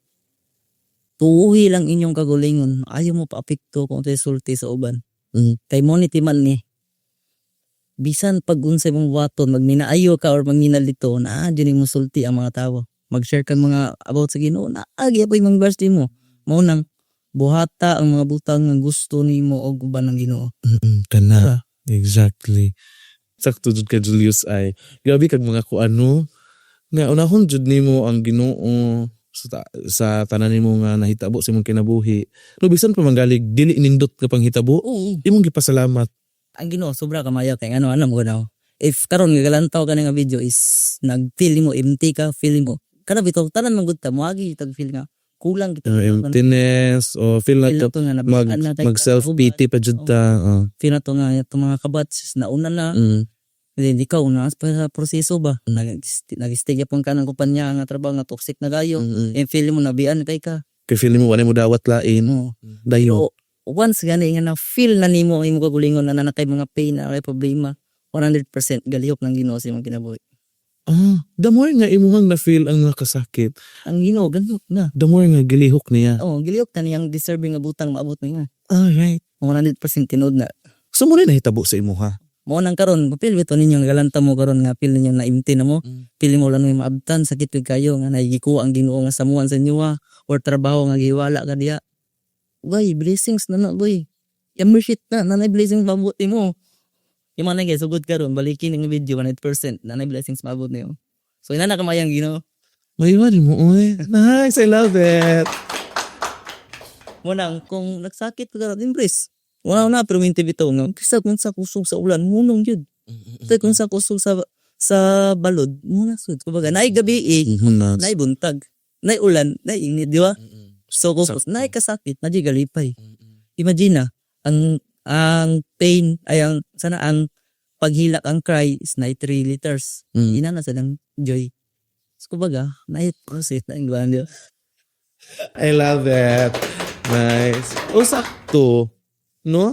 tuuhi lang inyong kagulingon, ayaw mo paapekto kung unsay sulti sa uban. Kay mo ni timan ni bisan pag unsay mong buhaton, magminaayo ka or magminalito, naa jud mo sulti ang mga tawo. Mag-share kag mga about sa Ginoo, naa gyapon mga verse nimo. Mao nang buhata ang mga butang nga gusto nimo og uban ng Ginoo. Kana. Exactly. Sakto jud ka, Julius, ay. Grabe kag mga kuano nga unahon jud nimo ang Ginoo sa tanan nimo nga nahitabo sa imong kinabuhi. No, bisan pa manggalig dili nindot nga panghitabo, imong gipasalamat. Ang Ginoo sobra kamayo kay ano ano mo na. If karon nga galantaw ka nga video is nag-feel mo empty ka, feeling mo kada bitaw tanan man gud ta moagi tag feel nga kulang kita. Emptiness o feel na Feel to na to nga mag na mag self pity pa jud ta. Oh. Feel na to nga itong mga kabats nauna na. Then ikaw na pa sa proseso ba, nag-stay gyapon ka ng kumpanya nga trabaho nga toxic na kayo and feel mo nabian kay ka. Kay feeling mo wala mo dawat lain. No. Dayon. So, once gani nga na feel na nimo ang imong kagulingon na na kay mga pain na kay problema, 100% galihok ng Ginoo sa imong kinabuhi. Ah, the more nga imuhang na feel ang nakasakit, Ang Ginoo galihok na. The more nga gilihok niya. Oh, gilihok na niyang deserving nga butang maabot niya. Alright. 100% tinuod na. So mo na nahitabo sa imuha. Mo nang karon, feel bitaw ninyo nga galanta mo karon nga feel ninyo na empty na mo. Feel mo lang may maabtan, sakit gyud kayo nga nagikuha ang Ginoo nga samuan sa inyo ha, or trabaho nga giwala ka diya. Boy, blessings na na, boy. I-appreciate na, nanay blessings maabot nimo. Yung mga nagay sugod karon, balikin ang video 100%, nanay blessings maabot niyo. So ina na kamayang Ginoo. May mo, oy. Nice, I love it. Mo nang kung nagsakit ka karon, embrace. Wala na pero minti bitaw nga kisa kung sa kusog sa ulan hunong jud. Kung sa kusog sa balod mo na sud. Kumbaga naay gabi eh, naay buntag, naay ulan, naay init, di ba? So kung Sakto. naay kasakit, na galipay. Imagine na ang pain ay ang sana ang paghilak, ang cry is na 3 liters. Ina na silang joy. So kumbaga, naay process na yung di ba? I love it. Nice. O sakto. No?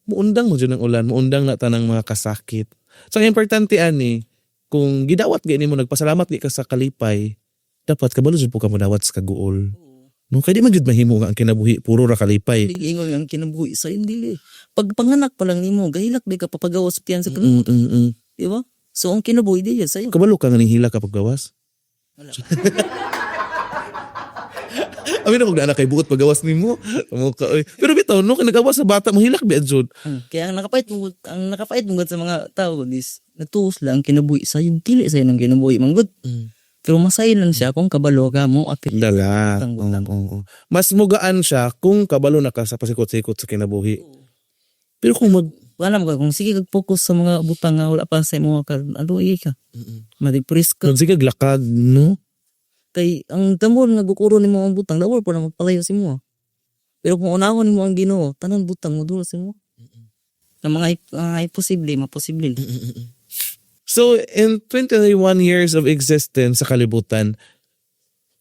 Muundang mo dyan ang ulan. Muundang na tanang mga kasakit. So, ang importante ani, kung gidawat gani mo, nagpasalamat di ka sa kalipay, dapat kabalo jud po ka modawat sa kaguol. No, kay di man jud mahimo nga ang kinabuhi puro ra kalipay. Dili ingon ang kinabuhi sa dili. Pag panganak pa lang nimo, gahilak di ka papagawas sa tiyan sa kinabuhi, di ba? So ang kinabuhi di yan sa'yo. Kabalo ka nga ning hila kapag gawas? Wala. Amin ako na kay buot pagawas nimo. Amo ka oy. Pero bitaw no, kay nagawas sa bata mo hilak biya jud. Kaya ang nakapait mo sa mga tao is natuos lang ang kinabuhi sa yung dili sa'yo ng kinabuhi man gud. Pero masayo lang siya kung kabalo ka mo apil. Dala. Butang, butang. Oo. Mas mugaan siya kung kabalo na ka sa pasikot-sikot sa kinabuhi. Pero kung mag Wala mo ka kung sige kag focus sa mga butang nga wala pa sa imo ka ano ka. Ma-depress ka. Kung sige lakad, no? Kay ang damor nga gukuro nimo ang butang, damor po na magpalayo sa imo. Pero kung unahon nimo ang Ginoo, tanan butang mo duol sa imo. Ang mga imposible, maposible. So, in 21 years of existence sa kalibutan,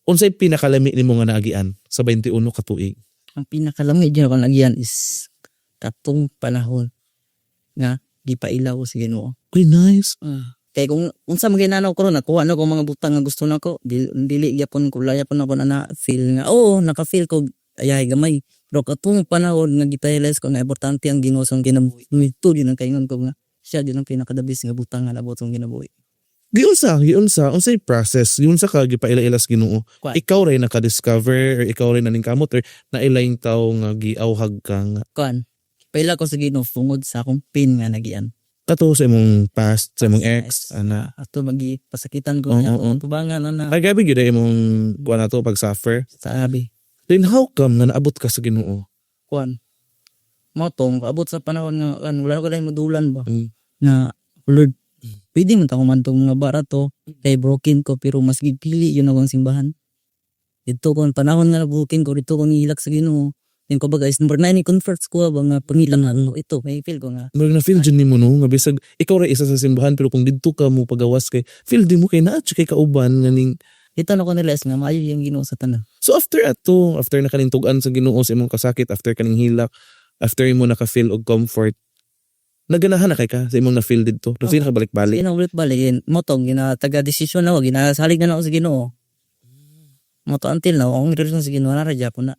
unsay pinakalami nimo nga naagian sa 21 ka tuig? Ang pinakalami dyan ako nagian is katong panahon nga gipailaw ko sa Ginoo. Uy, nice. Kay kung unsa man ginanaw ko ron, nakuha na ko mga butang nga gusto nako, dili gyapon ko wala gyapon ako na na feel nga oo, naka-feel ko ayahay gamay. Pero katong panahon nga gipa-realize ko nga importante ang Ginoo sa kinabuhi. Ito din ang kaingon ko nga siya din ang pinaka-the best nga butang nga nabot sa kinabuhi. Giunsa, unsay process, giunsa ka gipaila-ila sa Ginoo? Kuan. Ikaw ray naka-discover or ikaw ray naningkamot or nailaing tawo nga giawhag ka nga Kuan. Paila ko sa Ginoo tungod sa akong pain nga nagian. Kato sa imong past, sa imong ex, ana. Ato magi pasakitan ko Oo, niya oo. tubangan ana. Ay grabe gyud ay imong kuan nato pag-suffer. Sabi. Then how come nga naabot ka sa Ginoo? Kuan. Mo tong abot sa panahon nga kan wala ko dahil madulan ba. Nga Lord, pwede mo ta kumantong mga barato kay broken ko pero mas gipili yun akong simbahan. Dito ko panahon nga nabukin ko dito ko ngihilak sa Ginoo. Then kumbaga is number 9 ni comforts ko ba nga pangilang nga ano, ito may feel ko nga Murag na feel jud nimo, no, nga bisag ikaw ra isa sa simbahan, pero kung didto ka mo pagawas kay feel di mo kay naa jud kay kauban nga ning Dito na ko nirealize nga maayo yung Ginoo sa tanan. So after ato, after na kaning tug-an sa Ginoo sa imong kasakit, after kaning hilak, after imo naka-feel og comfort, naganahan na kay ka sa imong na-feel didto? Oh. Sige, nakabalik-balik. Sige na ulit balik mo tong gina taga desisyon na ko, ginasalig na ako sa Ginoo. Mo to until now ang relasyon sa Ginoo na ra gyapon na.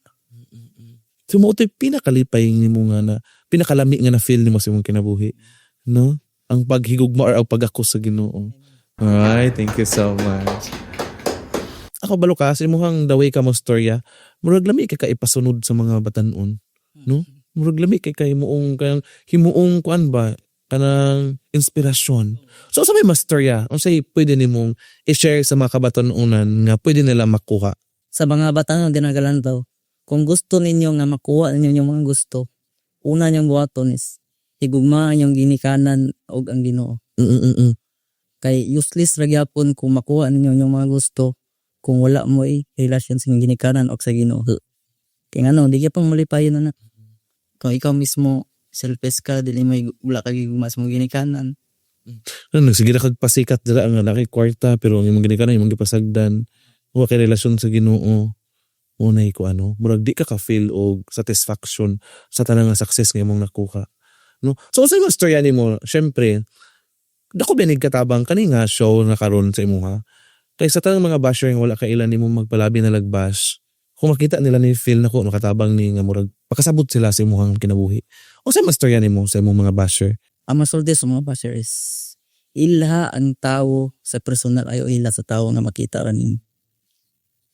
So mao to'y pinakalipay nimo nga na pinakalami nga na feel nimo sa imong kinabuhi, no? Ang paghigugma or ang pag-ako sa Ginoo. Alright, thank you so much. Ako balo ka sa imong the way ka mo storya, murag lami kay ka ipasunod sa mga batan-on, no? Murag lami kay ka himuong kanang himuong kuan ba, kanang inspirasyon. So sa may mastorya, unsay pwede nimong i-share sa mga kabatan-onan nga pwede nila makuha? Sa mga bata nga ginagalantaw, kung gusto ninyo nga makuha ninyo yung mga gusto, una niyong buhaton is higugmaa inyong ginikanan og ang Ginoo. Kay useless ra gyapon kung makuha ninyo yung mga gusto kung wala mo relasyon sa inyong ginikanan og sa Ginoo. Kay ngano, di gyapon malipayon na na. Kung ikaw mismo selfish ka, dili mo wala ka gigugma sa imong ginikanan. Ano, nagsige ra kag pasikat dira nga laki kwarta, pero ang imong ginikanan imong gipasagdan, wa kay relasyon sa Ginoo. Unay ko ano, murag di ka ka-feel og satisfaction sa tanan nga success nga imong nakuha. No? So unsay mga storya nimo? Syempre, dako binig katabang kani nga show na karon sa imuha. Kay sa tanang mga basher nga wala kaila nimo magpalabi na lag-bash, kung makita nila ni feel nako makatabang ni nga murag pakasabot sila sa imuhang kinabuhi. Unsay mga storya nimo sa imong mga basher? Ang masulti sa mga basher is ilha ang tao sa personal, ayo ila sa tao nga makita ra nimo.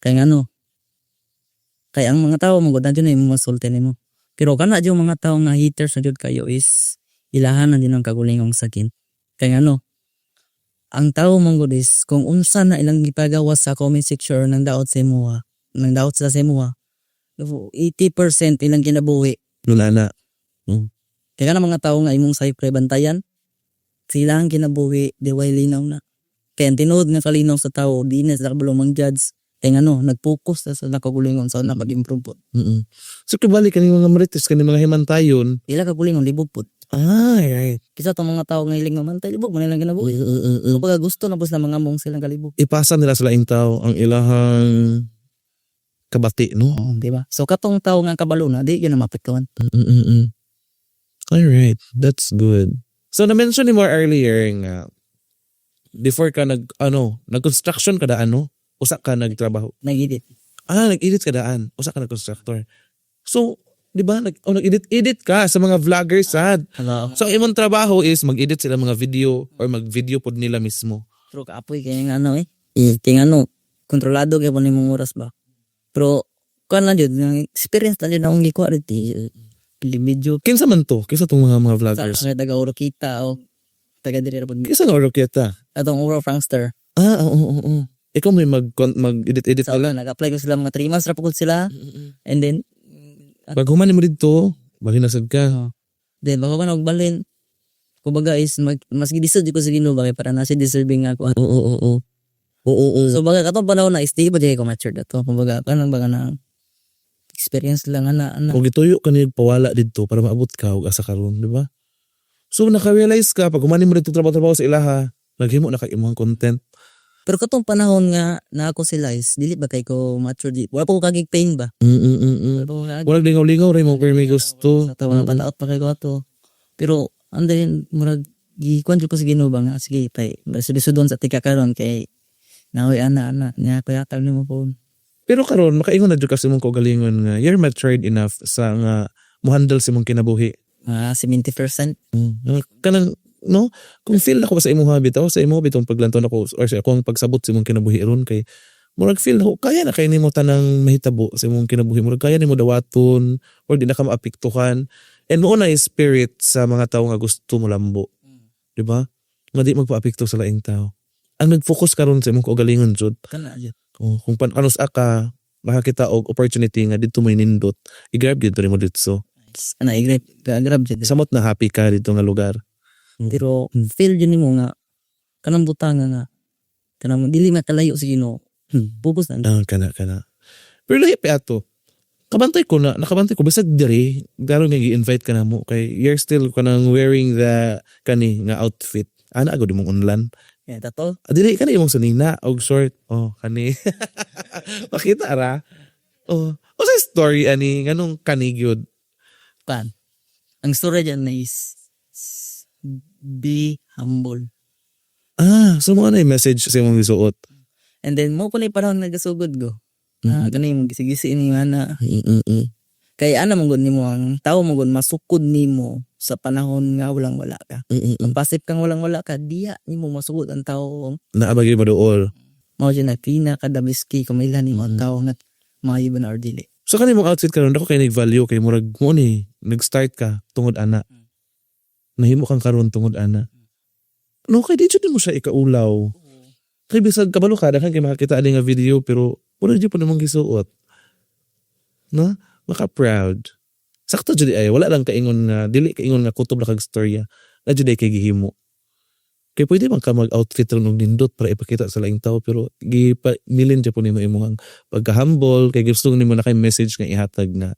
Kay ngano? Kay ang mga tao mo gud na imong masulti nimo. Pero kana jud mga tao nga haters na jud kayo is ilahan na din ang kagulingong sakit. Kay ngano? Ang tao man gud is kung unsa na ilang gipagawas sa comment section or nang daot sa imuha, nang daot sila sa imuha, 80% ilang kinabuhi. Nula na. Kaya kana mga tao nga imong sayop bantayan, sila ang kinabuhi, di way linaw na. Kaya ang tinuod nga kalinaw sa tao, di na sila kabalo mang-judge. Kaya ngano, nag-focus na sa nakagulingon sa na mag-improve po. So kibali kani mga marites, kani mga himantayon. Ila kagulingon libog po. Ah, right. Kisa tong mga tao nga hiling mamantay, libog man ilang kinabuhi. Kumbaga gusto na po sila mga mong silang kalibog. Ipasa nila sa laing tao ang ilahang kabati, no? Oo, di ba? So katong tao nga kabalo na, di yun na mapiktuan. All right, that's good. So na-mention ni mo earlier nga before ka nag ano, nag-construction ka daan, no? Usa ka nagtrabaho. Nag-edit. Ah, nag-edit ka daan. Usa ka nag-constructor. So, di ba, nag oh, nag-edit edit ka sa mga vloggers sad. Hello. So, ang imong trabaho is mag-edit sila mga video or mag-video pod nila mismo. Pero kaapoy kaya nga ano eh. Eh, kaya nga ano, kontrolado kaya po nimong oras ba. Pero, kuan lang jud, nga experience lang jud akong gikuha rin. Eh, pili video. Kinsa man to? Kinsa tong mga Sa vloggers? sa taga Oroquita o taga diri ra pud. Kinsa nga Oroquita? Atong Oro Frankster. Ah, oo. Ikaw may mag-edit-edit So, nila. nag-apply ko sila mga 3 months ra pud sila. And then, Pag human mo dito, bali na sad ka. Then baka man og balin. Kumbaga is mag, mas gidisod ko sa Ginoo ba kay para na siya deserving nga ako. Oo. Oo. So baga katong panahon na is di ba di ko matured ato. Kumbaga kanang baga na experience lang ana ana. Kung gituyo ka ni pawala didto para maabot ka og asa karon, di ba? So naka-realize ka pag human mo dito trabaho-trabaho sa ilaha, naghimo na kay imong content. Pero katong panahon nga na ako sila is dili ba kay ko mature di. Wala pa ko kagig pain ba. Wala pa ko kagig. Walang lingaw-lingaw ray mo kay may gusto. Sa tawa na palaot pa kay ko ato. Pero and then murag gikuan jud ko sa Ginoo ba nga sige pay sudon sa tika karon kay naoy ana ana nya ko yatag nimo phone. Pero karon makaingon na jud ka sa imong kaugalingon nga you're matured enough sa nga mo-handle sa imong kinabuhi. Ah, 70%. Kanang no, kung feel nako sa imong bitaw, sa imong bitong paglantaw nako or sa akong pagsabot sa imong kinabuhi ron kay murag feel nako kaya na kay nimo tanang mahitabo sa imong kinabuhi, murag kaya nimo dawaton or di na ka maapektuhan, and mao na spirit sa mga tawo nga gusto mo lambo, di ba, nga di magpaapekto sa laing tao ang nag-focus karon sa imong kaugalingon jud. Kana jud. Oh, kung pan kanus ka makakita og opportunity nga didto may nindot, i-grab didto nimo didto. Ana i-grab grab jud. Samot na happy ka didto nga lugar. Pero feel jud nimo nga kanang butanga nga kanang dili makalayo sa Ginoo. Focus na. Ah, kana kana. Pero lahi pa ato. Kabantay ko na, nakabantay ko bisag diri, garo nga gi-invite ka na mo kay you're still kanang wearing the kani nga outfit. Ana agad imong unlan. Yeah, tato. Ah, dili kani imong sanina og short. Oh, kani. Makita ra. Oh, unsay story ani nganong kani gyud? Kan. Ang story dyan na is be humble. Ah, so mo na yung message sa imong gisuot. And then mo ko na yung panahon nagasugod ko. Ah, gani mo gisi-gisi ni ana. Kay ana man gud nimo ang tao mo gud masukod nimo sa panahon nga walang wala ka. Ang pasip kang walang wala ka, diya nimo masugod ang tao. Naa ba gyud maduol? Mao jud na pinaka the best key kung mailhan nimo ang tao nga maayo ba na or dili. So kani mong outfit karon, dako kay nag-value kay murag mo ni nag-start ka tungod ana. Nahimo kang karon tungod ana. No, kay di jud mo siya ikaulaw. Kay bisag kabalo ka, daghan kay makakita ani nga video, pero wala jud pa namang gisuot. No? Maka-proud. Sakto jud ay wala lang kaingon nga dili kaingon nga kutob ra kag storya. Na jud ay kay gihimo. Kay pwede man ka mag-outfit ron og nindot para ipakita sa laing tao, pero gipa milin jud po nimo imong pagka-humble kay gusto nimo na kay message nga ihatag na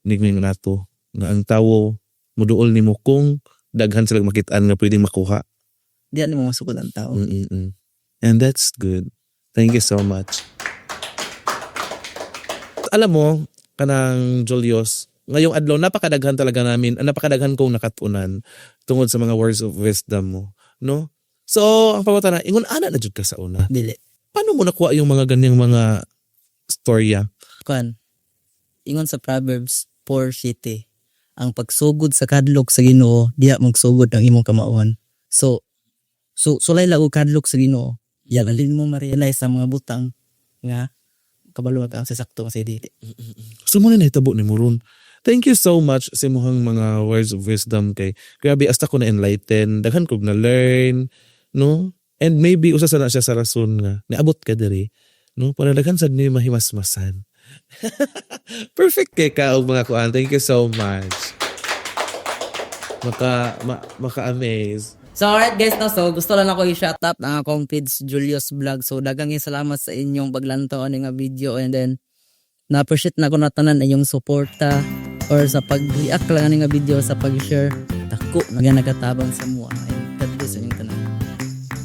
nigming nato nga ang tawo muduol nimo kung daghan sila makitaan nga pwedeng makuha. Diya nimo masukod ang tao. And that's good. Thank you so much. Alam mo, kanang Julius, ngayong adlaw napakadaghan talaga namin, napakadaghan kong nakatunan tungod sa mga words of wisdom mo, no? So, ang pangutana, ingon ana na jud ka sa una? Dili. Paano mo nakuha yung mga ganyang mga storya? Kuan. Ingon sa Proverbs 4:7, ang pagsugod sa kadlok sa Ginoo, diha magsugod ang imong kamauhan. So sulay lang og kadlok sa Ginoo. Ya dali mo ma-realize sa mga butang nga kabalo ka sa sakto sa dili. So mo na nahitabo ni mo ron. Thank you so much sa imong mga words of wisdom kay grabe, hasta ko na enlighten, daghan kog na learn, no? And maybe usa sa na siya sa rason nga niabot ka diri, no? Para daghan sad ni mahimasmasan. Perfect kay ka og mga kuan. Thank you so much. Maka amaze. So alright guys, no, so gusto lang ako i-shout out ang akong page, Julius Vlog. So daghang salamat sa inyong paglantaw ani nga video and then na-appreciate na ko na tanan inyong suporta or sa pag-react lang ani nga video, sa pag-share. Dako na nagatabang sa mua. And God bless sa inyong tanan.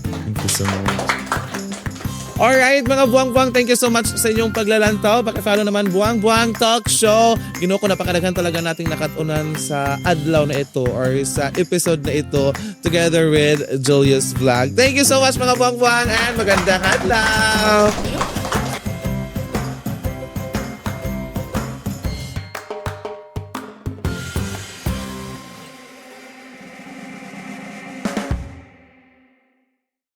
Thank you so much. Alright, mga buwang-buwang, thank you so much sa inyong paglalantaw. Pakifollow naman Buwang Buwang Talk Show. Ginoo ko, napakadaghan talaga nating nakatunan sa adlaw na ito or sa episode na ito together with Julius Vlog. Thank you so much, mga buwang-buwang, and magandang adlaw!